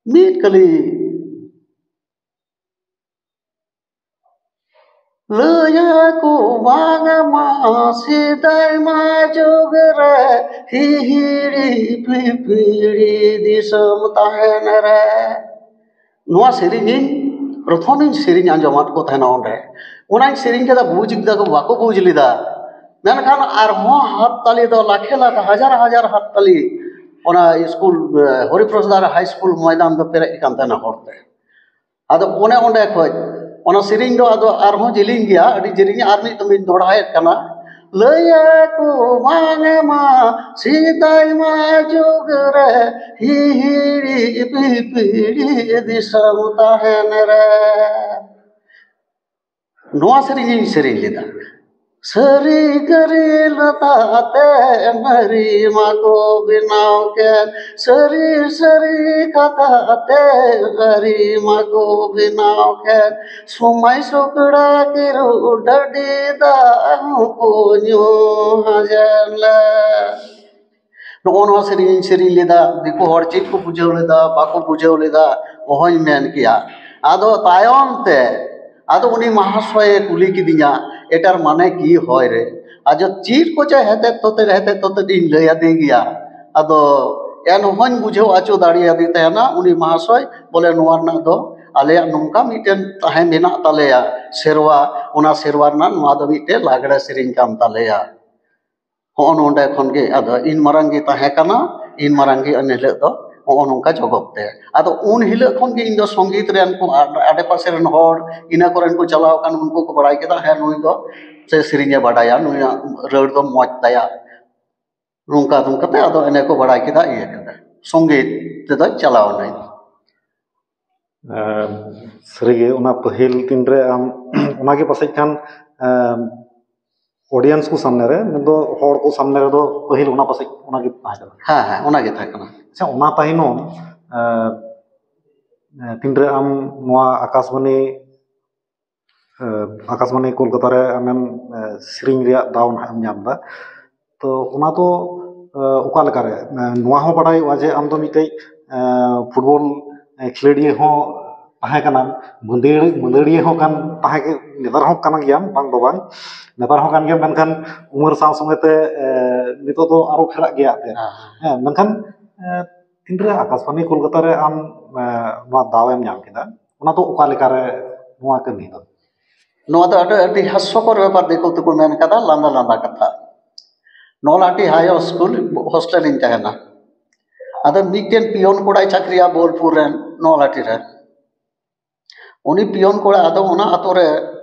ᱢᱤᱫ ᱠᱟᱹᱞᱤ ᱞᱟᱹᱭᱟᱠᱚ ᱵᱟᱝᱢᱟ ᱥᱮᱫᱟᱭ ᱢᱟ ᱡᱩᱜᱽ ᱨᱮ ᱦᱤᱦᱤᱲᱤ ᱯᱤᱯᱤᱲᱤ ᱫᱤᱥᱚᱢ ᱛᱟᱦᱮᱱ ᱨᱮ᱾ ᱱᱚᱣᱟ ᱥᱮᱨᱮᱧ ᱤᱧ ᱯᱨᱚᱛᱷᱚᱢ ᱤᱧ ᱥᱮᱨᱮᱧ ᱟᱸᱡᱚᱢᱟᱫ ᱠᱚ ᱛᱟᱦᱮᱱᱟ ᱚᱸᱰᱮ᱾ ᱚᱱᱟᱧ ᱥᱮᱨᱮᱧ ᱠᱮᱫᱟ, ᱵᱩᱡᱽ ᱠᱮᱫᱟ ᱠᱚ, ᱵᱟᱠᱚ ᱵᱩᱡᱽ ᱞᱮᱫᱟ᱾ ᱢᱮᱱᱠᱷᱟᱱ ᱟᱨᱦᱚᱸ ᱦᱟᱛ ᱛᱟᱞᱤ ᱫᱚ ᱞᱟᱠᱷᱮ ᱞᱟᱠᱷ, ᱦᱟᱡᱟᱨ ᱦᱟᱡᱟᱨ ᱦᱟᱛ ᱛᱟᱞᱤ ᱚᱱᱟ ᱥᱠᱩᱞ, ᱦᱚᱨᱤᱯᱨᱚᱥᱟᱫᱽ ᱦᱟᱭ ᱥᱠᱩᱞ ᱢᱚᱭᱫᱟᱱ ᱫᱚ ᱯᱮᱨᱮᱡ ᱟᱠᱟᱱ ᱛᱟᱦᱮᱱᱟ ᱦᱚᱲ ᱛᱮ᱾ ᱟᱫᱚ ᱚᱱᱮ ᱚᱸᱰᱮ ᱠᱷᱚᱡ ᱚᱱᱟ ᱥᱮᱨᱮᱧ ᱫᱚ ᱟᱫᱚ ᱟᱨᱦᱚᱸ ᱡᱮᱞᱮᱧ ᱜᱮᱭᱟ, ᱟᱹᱰᱤ ᱡᱮᱞᱮᱧᱟ, ᱟᱨ ᱢᱤᱫ ᱫᱚᱢ ᱤᱧ ᱫᱚᱦᱲᱟᱭᱮᱫ ᱠᱟᱱᱟ᱾ ᱞᱟᱹᱭᱟᱠᱚ ᱵᱟᱝᱢᱟ ᱥᱮᱫᱟᱭ ᱢᱟ ᱡᱩᱜᱽ ᱨᱮ ᱦᱤᱦᱤᱲᱤ ᱯᱤᱯᱤᱲᱤ ᱫᱤᱥᱚᱢ ᱛᱟᱦᱮᱱ ᱨᱮ᱾ ᱱᱚᱣᱟ ᱥᱮᱨᱮᱧ ᱤᱧ ᱥᱮᱨᱮᱧ ᱞᱮᱫᱟ᱾ ᱥᱟᱹᱨᱤ ᱠᱟᱹᱨᱤ ᱞᱟᱛᱟᱛᱮ ᱢᱟᱹᱨᱤ ᱢᱟᱠᱚ ᱵᱮᱱᱟᱣ ᱠᱮᱫ, ᱥᱟᱹᱨᱤ ᱥᱟᱹᱨᱤ ᱠᱟᱛᱷᱟ ᱛᱮ ᱢᱟᱹᱨᱤ ᱢᱟᱠᱚ ᱵᱮᱱᱟᱣ ᱠᱮᱫ, ᱥᱚᱢᱟᱭ ᱥᱩᱠᱲᱟ ᱠᱤᱨᱩ ᱰᱟᱹᱰᱤ ᱫᱟᱜ ᱦᱚᱸᱠᱚ ᱧᱩ ᱦᱟᱡᱮᱞ᱾ ᱱᱚᱜᱼᱚ ᱱᱚᱣᱟ ᱥᱮᱨᱮᱧ ᱤᱧ ᱥᱮᱨᱮᱧ ᱞᱮᱫᱟ, ᱫᱤᱠᱩ ᱦᱚᱲ ᱪᱮᱫ ᱠᱚ ᱵᱩᱡᱷᱟᱹᱣ ᱞᱮᱫᱟ, ᱵᱟᱠᱚ ᱵᱩᱡᱷᱟᱹᱣ ᱞᱮᱫᱟ, ᱚᱦᱚᱧ ᱢᱮᱱ ᱠᱮᱭᱟ᱾ ᱟᱫᱚ ᱛᱟᱭᱚᱢ ᱛᱮ ᱟᱫᱚ ᱩᱱᱤ ᱢᱟᱦᱟᱥᱚᱭᱮ ᱠᱩᱞᱤ ᱠᱤᱫᱤᱧᱟ, "ᱮᱴᱟᱨ ᱢᱟᱱᱮ ᱠᱤ ᱦᱚᱭ ᱨᱮ?" ᱟᱫᱚ ᱪᱮᱫ ᱠᱚᱪᱚ ᱦᱮᱛᱮᱫ ᱛᱚᱛᱮᱫ ᱦᱮᱛᱮᱫ ᱛᱚᱛᱮᱫ ᱤᱧ ᱞᱟᱹᱭ ᱟᱫᱮ ᱜᱮᱭᱟ᱾ ᱟᱫᱚ ᱮᱱᱦᱚᱸᱧ ᱵᱩᱡᱷᱟᱹᱣ ᱦᱚᱪᱚ ᱫᱟᱲᱮᱭᱟᱫᱮ ᱛᱟᱦᱮᱱᱟ ᱩᱱᱤ ᱢᱟᱦᱟᱥᱚᱭ, ᱵᱚᱞᱮ ᱱᱚᱣᱟ ᱨᱮᱱᱟᱜ ᱫᱚ ᱟᱞᱮᱭᱟᱜ ᱱᱚᱝᱠᱟ ᱢᱤᱫᱴᱮᱱ ᱛᱟᱦᱮᱸ ᱢᱮᱱᱟᱜ ᱛᱟᱞᱮᱭᱟ ᱥᱮᱨᱣᱟ, ᱚᱱᱟ ᱥᱮᱨᱣᱟ ᱨᱮᱱᱟᱜ ᱱᱚᱣᱟ ᱫᱚ ᱢᱤᱫᱴᱮᱱ ᱞᱟᱜᱽᱲᱮ ᱥᱮᱨᱮᱧ ᱠᱟᱱ ᱛᱟᱞᱮᱭᱟ᱾ ᱦᱚᱸᱜᱼᱚ ᱱᱚᱰᱮ ᱠᱷᱚᱱ ᱜᱮ ᱟᱫᱚ ᱤᱱ ᱢᱟᱨᱟᱝ ᱜᱮ ᱛᱟᱦᱮᱸ ᱠᱟᱱᱟ, ᱤᱱ ᱢᱟᱨᱟᱝ ᱜᱮ ᱮᱱ ᱦᱤᱞᱳᱜ ᱫᱚ ᱦᱚᱸᱜᱼᱚ ᱱᱚᱝᱠᱟ ᱡᱚᱜᱚᱜ ᱛᱮ᱾ ᱟᱫᱚ ᱩᱱ ᱦᱤᱞᱳᱜ ᱠᱷᱚᱱ ᱜᱮ ᱤᱧ ᱫᱚ ᱥᱚᱝᱜᱤᱛ ᱨᱮᱱ ᱠᱚ ᱟᱰ-, ᱟᱰᱮ ᱯᱟᱥᱮ ᱨᱮᱱ ᱦᱚᱲ, ᱤᱱᱟᱹ ᱠᱚᱨᱮᱱ ᱠᱚ ᱪᱟᱞᱟᱣ ᱟᱠᱟᱱ, ᱩᱱᱠᱩ ᱠᱚ ᱵᱟᱲᱟᱭ ᱠᱮᱫᱟ, ᱦᱮᱸ, ᱱᱩᱭ ᱫᱚ ᱥᱮ ᱥᱮᱨᱮᱧᱮ ᱵᱟᱰᱟᱭᱟ, ᱱᱩᱭᱟᱜ ᱨᱟᱹᱲ ᱫᱚ ᱢᱚᱡᱽ ᱛᱟᱭᱟ᱾ ᱱᱚᱝᱠᱟ ᱱᱚᱝᱠᱟᱛᱮ ᱟᱫᱚ ᱮᱱᱮ ᱠᱚ ᱵᱟᱲᱟᱭ ᱠᱮᱫᱟ, ᱤᱭᱟᱹ ᱠᱮᱫᱟ, ᱥᱚᱝᱜᱤᱛ ᱛᱮᱫᱚ ᱪᱟᱞᱟᱣ ᱮᱱᱟᱹᱧ᱾ ᱟᱨ ᱥᱟᱹᱨᱤᱜᱮ ᱚᱱᱟ ᱯᱟᱹᱦᱤᱞ ᱫᱤᱱ ᱨᱮ ᱟᱢ ᱚᱱᱟᱜᱮ ᱯᱟᱥᱮᱡ ᱠᱷᱟᱱ, ᱮᱢ, audience ᱠᱚ ᱥᱟᱢᱱᱮ ᱨᱮ, ᱢᱮᱱᱫᱚ ᱦᱚᱲ ᱠᱚ ᱥᱟᱢᱱᱮ ᱨᱮᱫᱚ ᱯᱟᱹᱦᱤᱞ ᱚᱱᱟ ᱯᱟᱥᱮᱡ ᱚᱱᱟᱜᱮ ᱛᱟᱦᱮᱸ ᱠᱟᱱᱟ᱾ ᱦᱮᱸ, ᱦᱮᱸ, ᱚᱱᱟᱜᱮ ᱛᱟᱦᱮᱸ ᱠᱟᱱᱟ᱾ ᱟᱪᱪᱷᱟ, ᱚᱱᱟ ᱛᱟᱭᱱᱚᱢ, ᱮ, ᱮ, ᱛᱤᱱᱨᱮ ᱟᱢ ᱱᱚᱣᱟ ᱟᱠᱟᱥᱵᱟᱱᱤ, ᱮ, ᱟᱠᱟᱥᱵᱟᱱᱤ ᱠᱳᱞᱠᱟᱛᱟ ᱨᱮ ᱟᱢᱮᱢ, ᱮ, ᱥᱮᱨᱮᱧ ᱨᱮᱭᱟᱜ ᱫᱟᱣ ᱱᱟᱦᱟᱜ ᱮᱢ ᱧᱟᱢ ᱮᱫᱟ, ᱛᱚ ᱚᱱᱟ ᱫᱚ, ᱮ, ᱚᱠᱟ ᱞᱮᱠᱟᱨᱮ? ᱮ, ᱱᱚᱣᱟ ᱦᱚᱸ ᱵᱟᱰᱟᱭᱚᱜᱼᱟ ᱡᱮ ᱟᱢ ᱫᱚ ᱢᱤᱫᱴᱮᱡ, ᱮ, ᱯᱷᱩᱴᱵᱚᱞ, ᱮ, ᱠᱷᱮᱞᱳᱰᱤᱭᱟᱹ ᱦᱚᱸ ᱛᱟᱦᱮᱸ ᱠᱟᱱᱟᱢ, ᱢᱟᱹᱫᱟᱹᱲ-, ᱢᱟᱹᱫᱟᱹᱲᱤᱭᱟᱹ ᱦᱚᱸ ᱠᱟᱱ ᱛᱟᱦᱮᱸ ᱜᱮ, ᱱᱮᱛᱟᱨ ᱦᱚᱸ ᱠᱟᱱ ᱜᱮᱭᱟᱢ, ᱵᱟᱝ ᱫᱚ ᱵᱟᱝ, ᱱᱮᱛᱟᱨ ᱦᱚᱸ ᱠᱟᱱ ᱜᱮᱭᱟᱢ, ᱢᱮᱱᱠᱷᱟᱱ ᱩᱢᱮᱨ ᱥᱟᱶ ᱥᱚᱸᱜᱮ ᱛᱮ, ᱮ, ᱱᱤᱛᱚᱜ ᱫᱚ ᱟᱨᱚ ᱯᱷᱮᱨᱟᱜ ᱜᱮᱭᱟ ᱮᱱᱛᱮᱫ᱾ ᱦᱮᱸ, ᱦᱮᱸ᱾ ᱦᱮᱸ, ᱢᱮᱱᱠᱷᱟᱱ, ᱮ, ᱛᱤᱱᱨᱮ ᱟᱠᱟᱥᱵᱟᱱᱤ ᱠᱳᱞᱠᱟᱛᱟ ᱨᱮ ᱟᱢ, ᱮ, ᱱᱚᱣᱟ ᱫᱟᱣ ᱮᱢ ᱧᱟᱢ ᱠᱮᱫᱟ, ᱚᱱᱟ ᱫᱚ ᱚᱠᱟ ᱞᱮᱠᱟᱨᱮ ᱱᱚᱣᱟ ᱠᱟᱹᱢᱤ ᱫᱚ? ᱱᱚᱣᱟ ᱫᱚ ᱟᱹᱰᱤ, ᱟᱹᱰᱤ ᱦᱟᱥᱭᱚᱠᱚᱨ ᱵᱮᱯᱟᱨ, ᱫᱤᱠᱩ ᱛᱮᱠᱚ ᱢᱮᱱ ᱠᱟᱫᱟ ᱞᱟᱸᱫᱟ ᱞᱟᱸᱫᱟ ᱠᱟᱛᱷᱟ᱾ ᱱᱚᱞᱦᱟᱴᱤ ᱦᱟᱭ ᱥᱠᱩᱞ ᱦᱳᱥᱴᱮᱞ ᱨᱤᱧ ᱛᱟᱦᱮᱱᱟ᱾ ᱟᱫᱚ ᱢᱤᱫᱴᱮᱱ ᱯᱤᱭᱚᱱ ᱠᱚᱲᱟᱭ ᱪᱟᱹᱠᱨᱤᱭᱟ ᱵᱳᱞᱯᱩᱨ ᱨᱮᱱ ᱱᱚᱞᱦᱟᱴᱤ ᱨᱮ᱾ ᱩᱱᱤ ᱯᱤᱭᱚᱱ ᱠᱚᱲᱟ ᱟᱫᱚ ᱚᱱᱟ ᱟᱛᱳ ᱨᱮ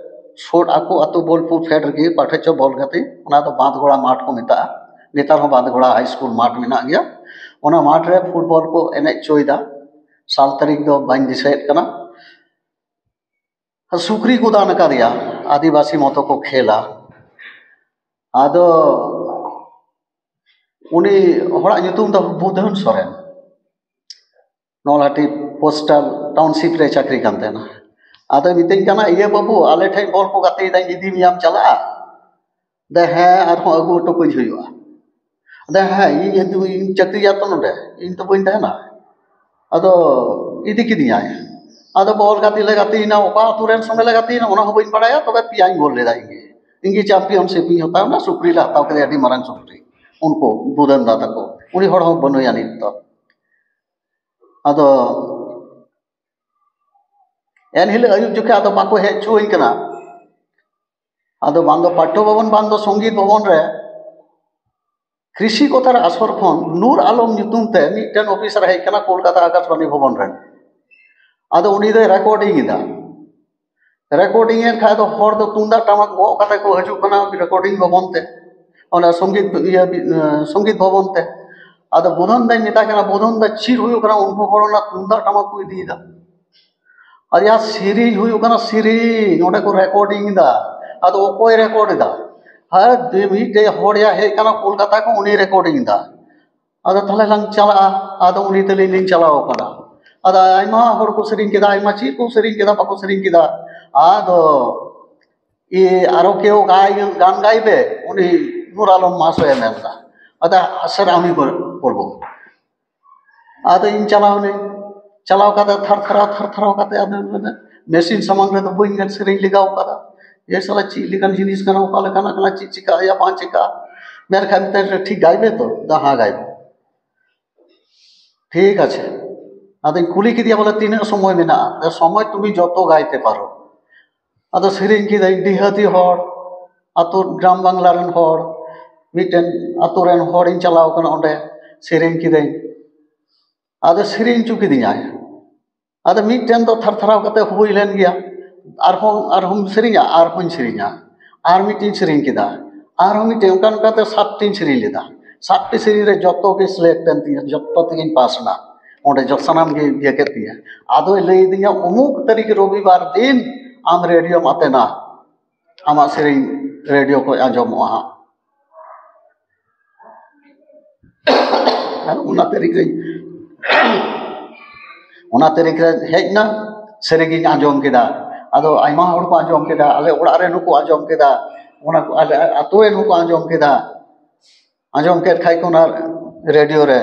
ᱥᱩᱨ, ᱟᱠᱚ ᱟᱛᱳ ᱵᱳᱞᱯᱩᱨ ᱯᱷᱮᱰ ᱨᱮᱜᱮ ᱯᱟᱴᱷᱮᱪᱚ ᱵᱚᱞ ᱜᱟᱛᱮ, ᱚᱱᱟ ᱫᱚ ᱵᱟᱸᱫᱷᱜᱚᱲᱟ ᱢᱟᱴᱷ ᱠᱚ ᱢᱮᱛᱟᱜᱼᱟ᱾ ᱱᱮᱛᱟᱨ ᱦᱚᱸ ᱵᱟᱸᱫᱷᱜᱚᱲᱟ ᱦᱟᱭ ᱥᱠᱩᱞ ᱢᱟᱴᱷ ᱢᱮᱱᱟᱜ ᱜᱮᱭᱟ᱾ ᱚᱱᱟ ᱢᱟᱴᱷ ᱨᱮ ᱯᱷᱩᱴᱵᱚᱞ ᱠᱚ ᱮᱱᱮᱡ ᱦᱚᱪᱚᱭᱮᱫᱟ᱾ ᱥᱟᱞ ᱛᱟᱹᱨᱤᱠᱷ ᱫᱚ ᱵᱟᱹᱧ ᱫᱤᱥᱟᱹᱭᱮᱫ ᱠᱟᱱᱟ᱾ ᱥᱩᱠᱨᱤ ᱠᱚ ᱫᱟᱱ ᱟᱠᱟᱫᱮᱭᱟ, ᱟᱹᱫᱤᱵᱟᱹᱥᱤ ᱢᱚᱛᱚ ᱠᱚ ᱠᱷᱮᱞᱟ᱾ ᱟᱫᱚ ᱩᱱᱤ ᱦᱚᱲᱟᱜ ᱧᱩᱛᱩᱢ ᱫᱚ ᱵᱩᱫᱷᱚᱱ ᱥᱚᱨᱮᱱ, ᱱᱚᱞᱦᱟᱴᱤ ᱯᱳᱥᱴᱟᱞ ᱴᱟᱣᱩᱱᱥᱤᱯ ᱨᱮ ᱪᱟᱹᱠᱨᱤ ᱠᱟᱱ ᱛᱟᱦᱮᱱᱟ᱾ ᱟᱫᱚᱭ ᱢᱤᱛᱟᱹᱧ ᱠᱟᱱᱟ, "ᱤᱭᱟᱹ ᱵᱟᱹᱵᱩ, ᱟᱞᱮ ᱴᱷᱮᱱ ᱵᱚᱞ ᱠᱚ ᱜᱟᱛᱮᱭᱮᱫᱟ, ᱤᱫᱤ ᱢᱮᱭᱟᱢ, ᱪᱟᱞᱟᱜᱼᱟ?" ᱫᱮ, "ᱦᱮᱸ, ᱟᱨᱦᱚᱸ ᱟᱹᱜᱩ ᱦᱚᱴᱚ ᱠᱟᱹᱧ ᱦᱩᱭᱩᱜᱼᱟ?" ᱫᱮ, "ᱦᱮᱸ, ᱤᱧ ᱟᱹᱜᱩ, ᱤᱧ ᱪᱟᱹᱠᱨᱤᱭᱟ ᱛᱚ ᱱᱚᱰᱮ, ᱤᱧ ᱛᱚ ᱵᱟᱹᱧ ᱛᱟᱦᱮᱱᱟ᱾" ᱟᱫᱚ ᱤᱫᱤ ᱠᱤᱫᱤᱧᱟᱭ᱾ ᱟᱫᱚ ᱵᱚᱞ ᱜᱟᱛᱮ ᱞᱮ ᱜᱟᱛᱮᱭᱮᱱᱟ, ᱚᱠᱟ ᱟᱹᱛᱩ ᱨᱮᱱ ᱥᱚᱸᱜᱮ ᱞᱮ ᱜᱟᱛᱮᱭᱮᱱᱟ ᱚᱱᱟ ᱦᱚᱸ ᱵᱟᱹᱧ ᱵᱟᱲᱟᱭᱟ, ᱛᱚᱵᱮ ᱯᱮᱭᱟᱧ ᱜᱳᱞ ᱞᱮᱫᱟ ᱤᱧ ᱜᱮ᱾ ᱤᱧ ᱜᱮ ᱪᱟᱢᱯᱤᱭᱚᱱᱥᱤᱯ ᱤᱧ ᱦᱟᱛᱟᱣ ᱮᱱᱟ, ᱥᱩᱠᱨᱤ ᱞᱮ ᱦᱟᱛᱟᱣ ᱠᱮᱫᱮᱭᱟ, ᱟᱹᱰᱤ ᱢᱟᱨᱟᱝ ᱥᱩᱠᱨᱤ᱾ ᱩᱱᱠᱩ ᱵᱩᱫᱷᱟᱹᱱ ᱫᱟ ᱛᱟᱠᱚ, ᱩᱱᱤ ᱦᱚᱲ ᱦᱚᱸ ᱵᱟᱹᱱᱩᱭᱟ ᱱᱤᱛ ᱫᱚ᱾ ᱟᱫᱚ ᱮᱱᱦᱤᱞᱳᱜ ᱟᱹᱭᱩᱵ ᱡᱚᱠᱷᱮᱡ ᱟᱫᱚ ᱵᱟᱠᱚ ᱦᱮᱡ ᱦᱚᱪᱚᱣᱟᱹᱧ ᱠᱟᱱᱟ᱾ ᱟᱫᱚ ᱵᱟᱝ ᱫᱚ ᱯᱟᱴᱷᱚ ᱵᱷᱚᱵᱚᱱ, ᱵᱟᱝ ᱫᱚ ᱥᱚᱝᱜᱤᱛ ᱵᱷᱚᱵᱚᱱ ᱨᱮ ᱠᱨᱤᱥᱤ ᱠᱚᱛᱷᱟᱨ ᱟᱥᱚᱨ ᱠᱷᱚᱱ ᱱᱩᱨ ᱟᱞᱚᱢ ᱧᱩᱛᱩᱢ ᱛᱮ ᱢᱤᱫᱴᱮᱱ ᱚᱯᱷᱤᱥᱟᱨ ᱦᱮᱡ ᱠᱟᱱᱟ ᱠᱳᱞᱠᱟᱛᱟ ᱟᱠᱟᱥᱵᱟᱱᱤ ᱵᱷᱚᱵᱚᱱ ᱨᱮᱱ᱾ ᱟᱫᱚ ᱩᱱᱤ ᱫᱚᱭ ᱨᱮᱠᱚᱨᱰᱤᱝ ᱮᱫᱟ᱾ ᱨᱮᱠᱚᱨᱰᱤᱝ ᱮᱫ ᱠᱷᱟᱡ ᱫᱚ ᱦᱚᱲ ᱫᱚ ᱛᱩᱢᱫᱟᱜ ᱴᱟᱢᱟᱠ ᱜᱚᱜ ᱠᱟᱛᱮ ᱠᱚ ᱦᱤᱡᱩᱜ ᱠᱟᱱᱟ ᱨᱮᱠᱚᱨᱰᱤᱝ ᱵᱷᱚᱵᱚᱱ ᱛᱮ, ᱚᱱᱟ ᱥᱚᱝᱜᱤᱛ ᱤᱭᱟᱹ ᱥᱚᱝᱜᱤᱛ ᱵᱷᱚᱵᱚᱱ ᱛᱮ᱾ ᱟᱫᱚ ᱵᱩᱫᱷᱚᱱ ᱫᱟᱧ ᱢᱮᱛᱟᱭ ᱠᱟᱱᱟ, "ᱵᱩᱫᱷᱚᱱ ᱫᱟ, ᱪᱮᱫ ᱦᱩᱭᱩᱜ ᱠᱟᱱᱟ? ᱩᱱᱠᱩ ᱦᱚᱲ ᱚᱱᱟ ᱛᱩᱢᱫᱟᱜ ᱴᱟᱢᱟᱠ ᱠᱚ ᱤᱫᱤᱭᱮᱫᱟ, ᱟᱨ ᱭᱟ ᱥᱮᱨᱮᱧ ᱦᱩᱭᱩᱜ ᱠᱟᱱᱟ, ᱥᱮᱨᱮᱧ ᱚᱸᱰᱮ ᱠᱚ ᱨᱮᱠᱚᱨᱰᱤᱝ ᱮᱫᱟ, ᱟᱫᱚ ᱚᱠᱚᱭ ᱨᱮᱠᱚᱨᱰ ᱮᱫᱟ?" ᱟᱨ ᱢᱤᱫᱴᱮᱡ ᱦᱚᱲ ᱭᱟ ᱦᱮᱡ ᱠᱟᱱᱟ ᱠᱳᱞᱠᱟᱛᱟ ᱠᱷᱚᱱ, ᱩᱱᱤ ᱨᱮᱠᱚᱨᱰᱤᱝ ᱮᱫᱟ᱾ ᱟᱫᱚ ᱛᱟᱦᱞᱮ ᱞᱟᱝ ᱪᱟᱞᱟᱜᱼᱟ᱾ ᱟᱫᱚ ᱩᱱᱤ ᱛᱟᱹᱞᱤᱧ ᱞᱤᱧ ᱪᱟᱞᱟᱣ ᱟᱠᱟᱱᱟ᱾ ᱟᱫᱚ ᱟᱭᱢᱟ ᱦᱚᱲ ᱠᱚ ᱥᱮᱨᱮᱧ ᱠᱮᱫᱟ, ᱟᱭᱢᱟ ᱪᱮᱫ ᱠᱚ ᱥᱮᱨᱮᱧ ᱠᱮᱫᱟ, ᱵᱟᱠᱚ ᱥᱮᱨᱮᱧ ᱠᱮᱫᱟ᱾ ᱟᱫᱚ ᱤᱭᱟᱹ ᱟᱨᱚ ᱠᱮᱣ ᱜᱟᱭ, ᱜᱟᱱ ᱜᱟᱭ ᱵᱮ, ᱩᱱᱤ ᱱᱩᱨ ᱟᱞᱚᱢ ᱢᱟᱦᱟᱥᱚᱭᱮ ᱢᱮᱱ ᱮᱫᱟ᱾ ᱟᱫᱚ ᱥᱮᱨ ᱟᱢᱤ ᱠᱚᱨᱵᱚ᱾ ᱟᱫᱚ ᱤᱧ ᱪᱟᱞᱟᱣ ᱱᱟᱹᱧ, ᱪᱟᱞᱟᱣ ᱠᱟᱛᱮ ᱛᱷᱟᱨ ᱛᱷᱟᱨᱟᱣ ᱛᱷᱟᱨ ᱛᱷᱟᱨᱟᱣ ᱠᱟᱛᱮ ᱟᱫᱚ ᱢᱮᱥᱤᱱ ᱥᱟᱢᱟᱝ ᱨᱮᱫᱚ ᱵᱟᱹᱧ ᱧᱮᱞ ᱥᱮᱨᱮᱧ ᱞᱮᱜᱟᱣ ᱠᱟᱫᱟ᱾ ᱮ ᱥᱟᱞᱟ ᱪᱮᱫ ᱞᱮᱠᱟᱱ ᱡᱤᱱᱤᱥ ᱠᱟᱱᱟ, ᱚᱠᱟ ᱞᱮᱠᱟᱱᱟᱜ ᱠᱟᱱᱟ, ᱪᱮᱫ ᱪᱤᱠᱟᱹᱜᱼᱟ ᱵᱟᱝ ᱪᱤᱠᱟᱹᱜᱼᱟ᱾ ᱢᱮᱱᱠᱷᱟᱱ ᱢᱮᱛᱟᱭ ᱠᱟᱱᱟ, "ᱴᱷᱤᱠ ᱜᱟᱭ ᱢᱮ ᱛᱚ?" ᱫᱟ, "ᱦᱮᱸ ᱜᱟᱭ ᱢᱮ᱾" ᱴᱷᱤᱠ ᱟᱪᱷᱮ᱾ ᱟᱫᱚᱧ ᱠᱩᱞᱤ ᱠᱮᱫᱮᱭᱟ, ᱵᱚᱞᱮ, "ᱛᱤᱱᱟᱹᱜ ᱥᱚᱢᱚᱭ ᱢᱮᱱᱟᱜᱼᱟ?" ᱞᱟᱹᱭ, "ᱥᱚᱢᱚᱭ ᱛᱩᱢᱤ ᱡᱚᱛᱚ ᱜᱟᱭᱛᱮ ᱯᱟᱨᱚ᱾" ᱟᱫᱚ ᱥᱮᱨᱮᱧ ᱠᱮᱫᱟᱹᱧ, ᱰᱤᱦᱟᱹᱛᱤ ᱦᱚᱲ, ᱟᱛᱳ ᱜᱨᱟᱢ ᱵᱟᱝᱞᱟ ᱨᱮᱱ ᱦᱚᱲ, ᱢᱤᱫᱴᱮᱱ ᱟᱛᱳ ᱨᱮᱱ ᱦᱚᱲᱤᱧ ᱪᱟᱞᱟᱣ ᱠᱟᱱᱟ ᱚᱸᱰᱮ, ᱥᱮᱨᱮᱧ ᱠᱤᱫᱟᱹᱧ᱾ ᱟᱫᱚ ᱥᱮᱨᱮᱧ ᱦᱚᱪᱚ ᱠᱤᱫᱤᱧᱟᱭ᱾ ᱟᱫᱚ ᱢᱤᱫᱴᱮᱱ ᱫᱚ ᱛᱷᱟᱨ ᱛᱷᱟᱨᱟᱣ ᱠᱟᱛᱮ ᱦᱩᱭ ᱞᱮᱱ ᱜᱮᱭᱟ᱾ ᱟᱨᱦᱚᱸ, ᱟᱨᱦᱚᱸᱢ ᱥᱮᱨᱮᱧᱟ, ᱟᱨᱦᱚᱸᱧ ᱥᱮᱨᱮᱧᱟ, ᱟᱨ ᱢᱤᱫᱴᱮᱱ ᱥᱮᱨᱮᱧ ᱠᱮᱫᱟ, ᱟᱨᱦᱚᱸ ᱢᱤᱫᱴᱮᱱ, ᱚᱱᱠᱟ ᱚᱱᱠᱟᱛᱮ ᱥᱟᱛᱴᱤᱧ ᱥᱮᱨᱮᱧ ᱞᱮᱫᱟ᱾ ᱥᱟᱛᱴᱤ ᱥᱮᱨᱮᱧ ᱨᱮ ᱡᱚᱛᱚ ᱜᱮ ᱥᱤᱞᱮᱠᱴ ᱮᱱ ᱛᱤᱧᱟ, ᱡᱚᱛᱚ ᱛᱮᱜᱮᱧ ᱯᱟᱥ ᱮᱱᱟ᱾ ᱚᱸᱰᱮ ᱡᱚᱛᱚ ᱥᱟᱱᱟᱢ ᱜᱮ ᱤᱭᱟᱹ ᱠᱮᱫ ᱛᱤᱧᱟ᱾ ᱟᱫᱚᱭ ᱞᱟᱹᱭ ᱟᱹᱫᱤᱧᱟ, "ᱩᱢᱩᱠ ᱛᱟᱹᱨᱤᱠᱷ ᱨᱚᱵᱤᱵᱟᱨ ᱫᱤᱱ ᱟᱢ ᱨᱮᱰᱤᱭᱳᱢ ᱟᱛᱮᱱᱟ, ᱟᱢᱟᱜ ᱥᱮᱨᱮᱧ ᱨᱮᱰᱤᱭᱳ ᱠᱷᱚᱱ ᱟᱸᱡᱚᱢᱚᱜᱼᱟ ᱦᱟᱸᱜ᱾" ᱟᱨ ᱚᱱᱟ ᱛᱟᱹᱨᱤᱠᱷ ᱨᱮ, ᱚᱱᱟ ᱛᱟᱹᱨᱤᱠᱷ ᱨᱮ ᱦᱮᱡ ᱮᱱᱟ, ᱥᱮᱨᱮᱧ ᱤᱧ ᱟᱸᱡᱚᱢ ᱠᱮᱫᱟ᱾ ᱟᱫᱚ ᱟᱭᱢᱟ ᱦᱚᱲ ᱠᱚ ᱟᱸᱡᱚᱢ ᱠᱮᱫᱟ, ᱟᱞᱮ ᱚᱲᱟᱜ ᱨᱮᱱ ᱦᱚᱸᱠᱚ ᱟᱸᱡᱚᱢ ᱠᱮᱫᱟ, ᱚᱱᱟ ᱠᱚ ᱟᱞᱮ ᱟᱹᱛᱩ ᱨᱮᱱ ᱦᱚᱸᱠᱚ ᱟᱸᱡᱚᱢ ᱠᱮᱫᱟ᱾ ᱟᱸᱡᱚᱢ ᱠᱮᱫ ᱠᱷᱟᱡ ᱠᱚ ᱚᱱᱟ ᱨᱮᱰᱤᱭᱳ ᱨᱮ᱾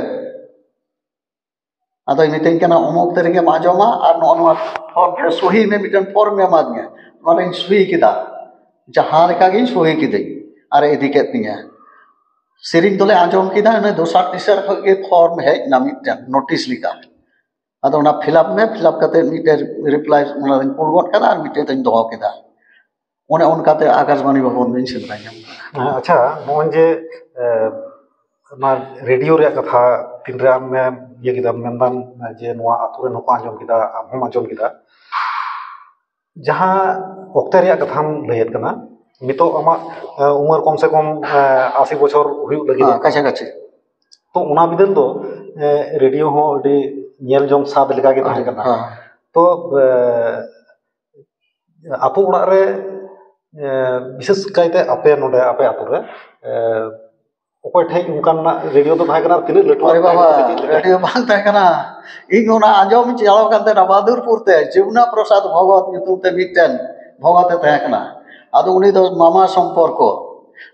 ᱟᱫᱚᱭ ᱢᱤᱛᱟᱹᱧ ᱠᱟᱱᱟ, "ᱚᱢᱩᱠ ᱛᱟᱹᱨᱤᱠᱷ ᱮᱢ ᱟᱸᱡᱚᱢᱟ ᱟᱨ ᱱᱚᱜᱼᱚ ᱱᱚᱣᱟ ᱯᱷᱚᱨᱢ ᱨᱮ ᱥᱩᱦᱤ ᱢᱮ", ᱢᱤᱫᱴᱮᱱ ᱯᱷᱚᱨᱢ ᱮ ᱮᱢᱟᱫᱤᱧᱟ᱾ ᱱᱚᱣᱟ ᱨᱮᱧ ᱥᱩᱦᱤ ᱠᱮᱫᱟ, ᱡᱟᱦᱟᱸ ᱞᱮᱠᱟ ᱜᱤᱧ ᱥᱩᱦᱤ ᱠᱤᱫᱟᱹᱧ ᱟᱨ ᱮ ᱤᱫᱤ ᱠᱮᱫ ᱛᱤᱧᱟ᱾ ᱥᱮᱨᱮᱧ ᱫᱚᱞᱮ ᱟᱸᱡᱚᱢ ᱠᱮᱫᱟ, ᱤᱱᱟᱹ ᱫᱚᱥᱟᱨ ᱛᱮᱥᱟᱨ ᱠᱷᱚᱱ ᱜᱮ ᱯᱷᱚᱨᱢ ᱦᱮᱡ ᱮᱱᱟ ᱢᱤᱫᱴᱮᱱ ᱱᱳᱴᱤᱥ ᱞᱮᱠᱟ᱾ ᱟᱫᱚ ᱚᱱᱟ ᱯᱷᱤᱞᱟᱯ ᱢᱮ, ᱯᱷᱤᱞᱟᱯ ᱠᱟᱛᱮ ᱢᱤᱫᱴᱮᱱ ᱨᱤᱯᱞᱟᱭ ᱚᱱᱟ ᱨᱤᱧ ᱠᱩᱞ ᱜᱚᱫ ᱠᱟᱫᱟ ᱟᱨ ᱢᱤᱫᱴᱮᱱ ᱫᱚᱧ ᱫᱚᱦᱚ ᱠᱮᱫᱟ᱾ ᱚᱱᱮ ᱚᱱᱠᱟᱛᱮ ᱟᱠᱟᱥᱵᱟᱬᱤ ᱵᱷᱚᱵᱚᱱ ᱫᱚᱧ ᱥᱮᱸᱫᱽᱨᱟ ᱧᱟᱢ ᱠᱮᱫᱟ᱾ ᱟᱪᱪᱷᱟ, ᱱᱚᱜᱼᱚᱭ ᱡᱮ ᱮ, ᱚᱱᱟ ᱨᱮᱰᱤᱭᱳ ᱨᱮᱭᱟᱜ ᱠᱟᱛᱷᱟ ᱛᱤᱱᱨᱮ ᱟᱢ ᱤᱭᱟᱹ ᱠᱮᱫᱟᱢ, ᱢᱮᱱᱫᱟᱢ ᱡᱮ ᱱᱚᱣᱟ ᱟᱛᱳ ᱨᱮᱱ ᱦᱚᱸᱠᱚ ᱟᱸᱡᱚᱢ ᱠᱮᱫᱟ, ᱟᱢ ᱦᱚᱸᱢ ᱟᱸᱡᱚᱢ ᱠᱮᱫᱟ, ᱡᱟᱦᱟᱸ ᱚᱠᱛᱮ ᱨᱮᱭᱟᱜ ᱠᱟᱛᱷᱟᱢ ᱞᱟᱹᱭᱮᱫ ᱠᱟᱱᱟ, ᱱᱤᱛᱚᱜ ᱟᱢᱟᱜ ᱮ, ᱩᱢᱮᱨ ᱠᱚᱢ ᱥᱮ ᱠᱚᱢ ᱮ, ᱟᱥᱤ ᱵᱚᱪᱷᱚᱨ ᱦᱩᱭᱩᱜ ᱞᱟᱹᱜᱤᱫ᱾ ᱦᱮᱸ, ᱠᱟᱪᱷᱟ ᱠᱟᱪᱷᱤ᱾ ᱛᱚ ᱚᱱᱟ ᱵᱤᱫᱟᱹᱞ ᱫᱚ ᱮ, ᱨᱮᱰᱤᱭᱳ ᱦᱚᱸ ᱟᱹᱰᱤ ᱧᱮᱞ ᱡᱚᱝ ᱥᱟᱫ ᱞᱮᱠᱟ ᱜᱮ ᱛᱟᱦᱮᱸ ᱠᱟᱱᱟ᱾ ᱦᱮᱸ᱾ ᱛᱚ ᱮ, ᱟᱛᱳ ᱚᱲᱟᱜ ᱨᱮ ᱮ, ᱵᱤᱥᱮᱥ ᱠᱟᱭᱛᱮ ᱟᱯᱮ ᱱᱚᱰᱮ ᱟᱯᱮ ᱟᱛᱳ ᱨᱮ ᱮ, ᱚᱠᱚᱭ ᱴᱷᱮᱡ ᱚᱱᱠᱟᱱᱟᱜ ᱨᱮᱰᱤᱭᱳ ᱫᱚ ᱛᱟᱦᱮᱸ ᱠᱟᱱᱟ ᱟᱨ ᱛᱤᱱᱟᱹᱜ ᱞᱟᱹᱴᱩ ᱟᱨᱮ ᱛᱟᱦᱮᱸ ᱵᱟᱵᱟ, ᱠᱟᱱᱟ ᱥᱮ ᱪᱮᱫ ᱞᱮᱠᱟ? ᱨᱮᱰᱤᱭᱳ ᱵᱟᱝ ᱛᱟᱦᱮᱸ ᱠᱟᱱᱟ᱾ ᱤᱧ ᱚᱱᱟ ᱟᱸᱡᱚᱢ ᱤᱧ ᱪᱟᱞᱟᱣ ᱠᱟᱱ ᱛᱟᱦᱮᱱᱟ ᱵᱟᱫᱩᱨᱯᱩᱨ ᱛᱮ, ᱡᱤᱵᱽᱱᱟ ᱯᱨᱚᱥᱟᱫᱽ ᱵᱷᱚᱜᱚᱛ ᱧᱩᱛᱩᱢ ᱛᱮ ᱢᱤᱫᱴᱮᱱ ᱵᱷᱚᱜᱚᱛ ᱮ ᱛᱟᱦᱮᱸ ᱠᱟᱱᱟ᱾ ᱟᱫᱚ ᱩᱱᱤ ᱫᱚ ᱢᱟᱢᱟ ᱥᱚᱢᱯᱚᱨᱠᱚ᱾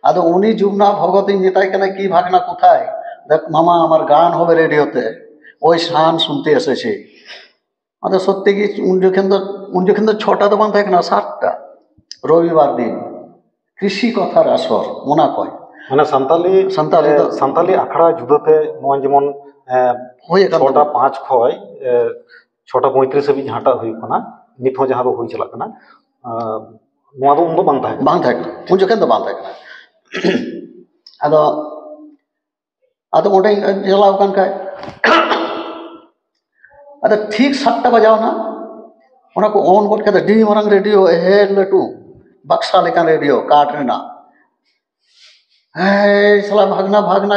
ᱟᱫᱚ ᱩᱱᱤ ᱡᱩᱵᱽᱱᱟ ᱵᱷᱚᱜᱚᱛ ᱤᱧ ᱢᱮᱛᱟᱭ ᱠᱟᱱᱟ, "ᱠᱤ ᱵᱷᱟᱜᱽᱱᱟ ᱠᱳᱛᱷᱟᱭ?" ᱫᱮᱠᱷ ᱢᱟᱢᱟ, ᱟᱢᱟᱨ ᱜᱟᱱ ᱦᱚᱵᱮ ᱨᱮᱰᱤᱭᱳ ᱛᱮ, ᱳᱭ ᱥᱟᱱ ᱥᱩᱱᱛᱮ ᱮᱥᱮᱪᱷᱮ᱾ ᱟᱫᱚ ᱥᱚᱛᱛᱤ ᱜᱮ ᱩᱱ ᱡᱚᱠᱷᱚᱱ ᱫᱚ, ᱩᱱ ᱡᱚᱠᱷᱚᱱ ᱫᱚ ᱪᱷᱚᱴᱟ ᱫᱚ ᱵᱟᱝ ᱛᱟᱦᱮᱸ ᱠᱟᱱᱟ, ᱥᱟᱛᱴᱟ, ᱨᱚᱵᱤᱵᱟᱨ ᱫᱤᱱ ᱠᱨᱤᱥᱤ ᱠᱚᱛᱷᱟᱨ ᱟᱥᱚᱨ, ᱚᱱᱟ ᱠᱚ᱾ ᱢᱟᱱᱮ ᱥᱟᱱᱛᱟᱞᱤ ᱥᱟᱱᱛᱟᱞᱤ ᱫᱚ ᱥᱟᱱᱛᱟᱞᱤ ᱟᱠᱷᱲᱟ ᱡᱩᱫᱟᱹ ᱛᱮ ᱱᱚᱣᱟ ᱡᱮᱢᱚᱱ ᱮ, ᱦᱩᱭ ᱟᱠᱟᱱ ᱪᱷᱚᱴᱟ ᱛᱟᱵᱚᱱᱟ᱾ ᱯᱟᱸᱪ ᱠᱷᱚᱱ ᱮ, ᱪᱷᱚᱴᱟ ᱯᱚᱸᱭᱛᱨᱤᱥ ᱦᱟᱹᱵᱤᱡ ᱡᱟᱦᱟᱸᱴᱟᱜ ᱦᱩᱭᱩᱜ ᱠᱟᱱᱟ, ᱱᱤᱛ ᱦᱚᱸ ᱡᱟᱦᱟᱸ ᱫᱚ ᱦᱩᱭ ᱪᱟᱞᱟᱜ ᱠᱟᱱᱟ, ᱮ, ᱱᱚᱣᱟ ᱫᱚ ᱩᱱᱫᱚ ᱵᱟᱝ ᱛᱟᱦᱮᱸ ᱠᱟᱱᱟ᱾ ᱵᱟᱝ ᱛᱟᱦᱮᱸ ᱠᱟᱱᱟ, ᱩᱱ ᱡᱚᱠᱷᱚᱱ ᱫᱚ ᱵᱟᱝ ᱛᱟᱦᱮᱸ ᱠᱟᱱᱟ᱾ ᱟᱫᱚ ᱟᱫᱚ ᱚᱸᱰᱮᱧ ᱪᱟᱞᱟᱣ ᱟᱠᱟᱱ ᱠᱷᱟᱡ, ᱟᱫᱚ ᱴᱷᱤᱠ ᱥᱟᱛᱴᱟ ᱵᱟᱡᱟᱣ ᱮᱱᱟ, ᱚᱱᱟ ᱠᱚ ᱚᱱ ᱜᱚᱫ ᱠᱮᱫᱟ᱾ ᱟᱹᱰᱤ ᱢᱟᱨᱟᱝ ᱨᱮᱰᱤᱭᱳ, ᱮᱦᱮ ᱞᱟᱹᱴᱩ ᱵᱟᱠᱥᱟ ᱞᱮᱠᱟᱱ ᱨᱮᱰᱤᱭᱳ, ᱠᱟᱴ ᱨᱮᱱᱟᱜ᱾ ᱦᱮᱸ ᱥᱟᱞᱟ, ᱵᱷᱟᱜᱽᱱᱟ, ᱵᱷᱟᱜᱽᱱᱟ,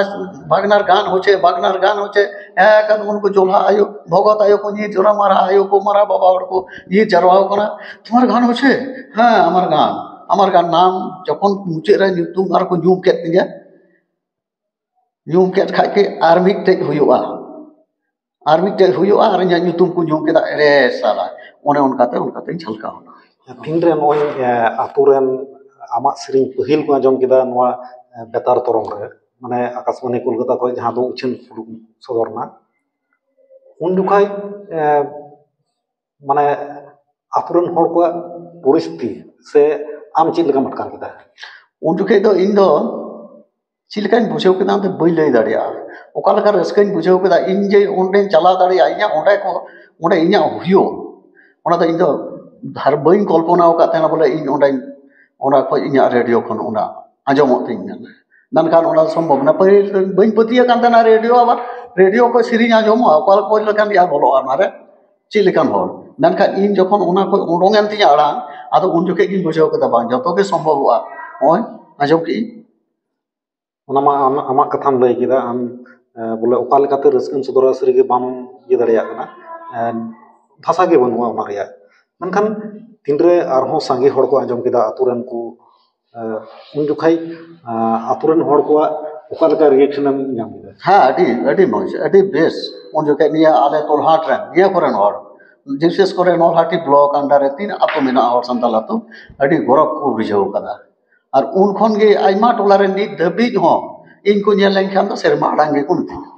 ᱵᱷᱟᱜᱽᱱᱟᱨ ᱜᱟᱱ ᱦᱚᱪᱮ, ᱵᱷᱟᱜᱽᱱᱟᱨ ᱜᱟᱱ ᱦᱚᱪᱮ᱾ ᱦᱮᱸ, ᱠᱟᱱ ᱩᱱᱠᱩ ᱡᱚᱞᱦᱟ ᱟᱭᱳ, ᱵᱷᱚᱜᱚᱛ ᱟᱭᱳ ᱠᱚ ᱧᱤᱨ ᱡᱟᱣᱨᱟ, ᱢᱟᱨᱟ ᱟᱭᱳ ᱠᱚ, ᱢᱟᱨᱟ ᱵᱟᱵᱟ ᱦᱚᱲ ᱠᱚ ᱧᱤᱨ ᱡᱟᱣᱨᱟ ᱟᱠᱟᱱᱟ᱾ "ᱛᱳᱢᱟᱨ ᱜᱟᱱ ᱦᱚᱪᱮ?" "ᱦᱮᱸ, ᱟᱢᱟᱨ ᱜᱟᱱ, ᱟᱢᱟᱨ ᱜᱟᱱ ᱱᱟᱢ ᱡᱚᱠᱷᱚᱱ ᱢᱩᱪᱟᱹᱫ ᱨᱮ ᱧᱩᱛᱩᱢ ᱟᱨ ᱠᱚ ᱧᱩᱢ ᱠᱮᱫ ᱛᱤᱧᱟ, ᱧᱩᱢ ᱠᱮᱫ ᱠᱷᱟᱡ ᱜᱮ ᱟᱨ ᱢᱤᱫᱴᱮᱡ ᱦᱩᱭᱩᱜᱼᱟ, ᱟᱨ ᱢᱤᱫᱴᱮᱡ ᱦᱩᱭᱩᱜᱼᱟ, ᱟᱨ ᱤᱧᱟᱹᱜ ᱧᱩᱛᱩᱢ ᱠᱚ ᱧᱩᱢ ᱠᱮᱫᱟ, ᱮᱨᱮ ᱥᱟᱞᱟ", ᱚᱱᱮ ᱚᱱᱠᱟᱛᱮ, ᱚᱱᱠᱟᱛᱮᱧ ᱡᱷᱟᱞᱠᱟᱣ ᱮᱱᱟ᱾ ᱛᱤᱱᱨᱮ ᱱᱚᱜᱼᱚᱭ ᱮ, ᱟᱛᱳ ᱨᱮᱱ ᱟᱢᱟᱜ ᱥᱮᱨᱮᱧ ᱯᱟᱹᱦᱤᱞ ᱠᱚ ᱟᱸᱡᱚᱢ ᱠᱮᱫᱟ ᱱᱚᱣᱟ ᱮ, ᱵᱮᱛᱟᱨ ᱛᱚᱨᱚᱝ ᱨᱮ, ᱢᱟᱱᱮ ᱟᱠᱟᱥᱵᱟᱱᱤ ᱠᱳᱞᱠᱟᱛᱟ ᱠᱷᱚᱱ ᱡᱟᱦᱟᱸ ᱫᱚ ᱩᱪᱷᱟᱹᱱ ᱩᱰᱩᱠ ᱥᱚᱫᱚᱨ ᱮᱱᱟ, ᱩᱱ ᱡᱚᱠᱷᱟᱡ ᱮ, ᱢᱟᱱᱮ ᱟᱛᱳ ᱨᱮᱱ ᱦᱚᱲ ᱠᱚᱣᱟᱜ ᱯᱚᱨᱤᱥᱛᱷᱤᱛᱤ ᱥᱮ ᱟᱢ ᱪᱮᱫ ᱞᱮᱠᱟᱢ ᱟᱴᱠᱟᱨ ᱠᱮᱫᱟ? ᱩᱱ ᱡᱚᱠᱷᱮᱡ ᱫᱚ ᱤᱧ ᱫᱚ ᱪᱮᱫ ᱞᱮᱠᱟᱧ ᱵᱩᱡᱷᱟᱹᱣ ᱠᱮᱫᱟ ᱚᱱᱛᱮ ᱵᱟᱹᱧ ᱞᱟᱹᱭ ᱫᱟᱲᱮᱭᱟᱜᱼᱟ᱾ ᱚᱠᱟ ᱞᱮᱠᱟ ᱨᱟᱹᱥᱠᱟᱹᱧ ᱵᱩᱡᱷᱟᱹᱣ ᱠᱮᱫᱟ ᱤᱧ ᱡᱮ ᱚᱸᱰᱮᱧ ᱪᱟᱞᱟᱣ ᱫᱟᱲᱮᱭᱟᱜᱼᱟ, ᱤᱧᱟᱹᱜ ᱚᱸᱰᱮ ᱠᱚ ᱚᱸᱰᱮ ᱤᱧᱟᱹᱜ ᱦᱩᱭᱩᱜ, ᱚᱱᱟ ᱫᱚ ᱤᱧ ᱫᱚ ᱫᱷᱟᱨ ᱵᱟᱹᱧ ᱠᱚᱞᱯᱚᱱᱟ ᱟᱠᱟᱫ ᱛᱟᱦᱮᱱᱟ ᱵᱚᱞᱮ ᱤᱧ ᱚᱸᱰᱮᱧ ᱚᱱᱟ ᱠᱷᱚᱡ ᱤᱧᱟᱹᱜ ᱨᱮᱰᱤᱭᱳ ᱠᱷᱚᱱ ᱚᱱᱟ ᱟᱸᱡᱚᱢᱚᱜ ᱛᱤᱧ ᱢᱮᱱᱟ᱾ ᱢᱮᱱᱠᱷᱟᱱ ᱚᱱᱟ ᱥᱚᱢᱵᱷᱚᱵ ᱱᱟ᱾ ᱯᱟᱹᱦᱤᱞ ᱫᱚ ᱵᱟᱹᱧ ᱯᱟᱹᱛᱭᱟᱹᱜ ᱠᱟᱱ ᱛᱟᱦᱮᱱᱟ ᱨᱮᱰᱤᱭᱳ, ᱟᱵᱟᱨ ᱨᱮᱰᱤᱭᱳ ᱠᱷᱚᱡ ᱥᱮᱨᱮᱧ ᱟᱸᱡᱚᱢᱚᱜᱼᱟ, ᱚᱠᱟ ᱚᱠᱚᱭ ᱞᱮᱠᱟᱱ ᱭᱟ ᱵᱚᱞᱚᱜᱼᱟ ᱚᱱᱟᱨᱮ, ᱪᱮᱫ ᱞᱮᱠᱟᱱ ᱦᱚᱲ᱾ ᱢᱮᱱᱠᱷᱟᱱ ᱤᱧ ᱡᱚᱠᱷᱚᱱ ᱚᱱᱟ ᱠᱷᱚᱡ ᱩᱰᱩᱝ ᱮᱱ ᱛᱤᱧᱟ ᱟᱲᱟᱝ, ᱟᱫᱚ ᱩᱱ ᱡᱚᱠᱷᱮᱡ ᱜᱤᱧ ᱵᱩᱡᱷᱟᱹᱣ ᱠᱮᱫᱟ ᱵᱟᱝ ᱡᱚᱛᱚ ᱜᱮ ᱥᱚᱢᱵᱷᱚᱵᱚᱜᱼᱟ᱾ ᱱᱚᱜᱼᱚᱭ ᱟᱸᱡᱚᱢ ᱠᱮᱫ ᱤᱧ᱾ ᱚᱱᱟ ᱢᱟ ᱟᱢ- ᱟᱢᱟᱜ ᱠᱟᱛᱷᱟᱢ ᱞᱟᱹᱭ ᱠᱮᱫᱟ, ᱟᱢ ᱮ, ᱵᱚᱞᱮ ᱚᱠᱟ ᱞᱮᱠᱟᱛᱮ ᱨᱟᱹᱥᱠᱟᱹᱢ ᱥᱚᱫᱚᱨᱟ ᱥᱟᱹᱨᱤᱜᱮ ᱵᱟᱢ ᱤᱭᱟᱹ ᱫᱟᱲᱮᱭᱟᱜ ᱠᱟᱱᱟ, ᱮ, ᱵᱷᱟᱥᱟ ᱜᱮ ᱵᱟᱹᱱᱩᱜᱼᱟ ᱚᱱᱟ ᱨᱮᱭᱟᱜ᱾ ᱢᱮᱱᱠᱷᱟᱱ ᱛᱤᱱᱨᱮ ᱟᱨᱦᱚᱸ ᱥᱟᱸᱜᱮ ᱦᱚᱲ ᱠᱚ ᱟᱸᱡᱚᱢ ᱠᱮᱫᱟ ᱟᱛᱳ ᱨᱮᱱ ᱠᱚ, ᱮ, ᱩᱱ ᱡᱚᱠᱷᱟᱡ ᱮ, ᱟᱛᱳ ᱨᱮᱱ ᱦᱚᱲ ᱠᱚᱣᱟᱜ ᱚᱠᱟ ᱞᱮᱠᱟ ᱨᱤᱭᱮᱠᱥᱚᱱ ᱮᱢ ᱧᱟᱢ ᱠᱮᱫᱟ? ᱦᱮᱸ, ᱟᱹᱰᱤ ᱟᱹᱰᱤ ᱢᱚᱡᱽ, ᱟᱹᱰᱤ ᱵᱮᱥ᱾ ᱩᱱ ᱡᱚᱠᱷᱮᱡ ᱱᱤᱭᱟᱹ ᱟᱞᱮ ᱛᱚᱞᱦᱟᱴ ᱨᱮᱱ ᱱᱤᱭᱟᱹ ᱠᱚᱨᱮᱱ ᱦᱚᱲ, ᱵᱤᱥᱮᱥ ᱠᱚᱨᱮ ᱱᱚᱞᱦᱟᱴᱤ ᱵᱞᱚᱠ ᱟᱱᱰᱟᱨ ᱨᱮ ᱛᱤᱱᱟᱹᱜ ᱟᱛᱳ ᱢᱮᱱᱟᱜᱼᱟ ᱦᱚᱲ ᱥᱟᱱᱛᱟᱲ ᱟᱛᱳ, ᱟᱹᱰᱤ ᱜᱚᱨᱚᱵᱽ ᱠᱚ ᱵᱩᱡᱷᱟᱹᱣ ᱠᱟᱫᱟ᱾ ᱟᱨ ᱩᱱ ᱠᱷᱚᱱ ᱜᱮ ᱟᱭᱢᱟ ᱴᱚᱞᱟ ᱨᱮ ᱱᱤᱛ ᱫᱷᱟᱹᱵᱤᱡ ᱦᱚᱸ ᱤᱧ ᱠᱚ ᱧᱮᱞ ᱞᱮᱱᱠᱷᱟᱱ ᱫᱚ ᱥᱮᱨᱢᱟ ᱟᱲᱟᱝ ᱜᱮᱠᱚ ᱢᱤᱛᱟᱹᱧᱟ᱾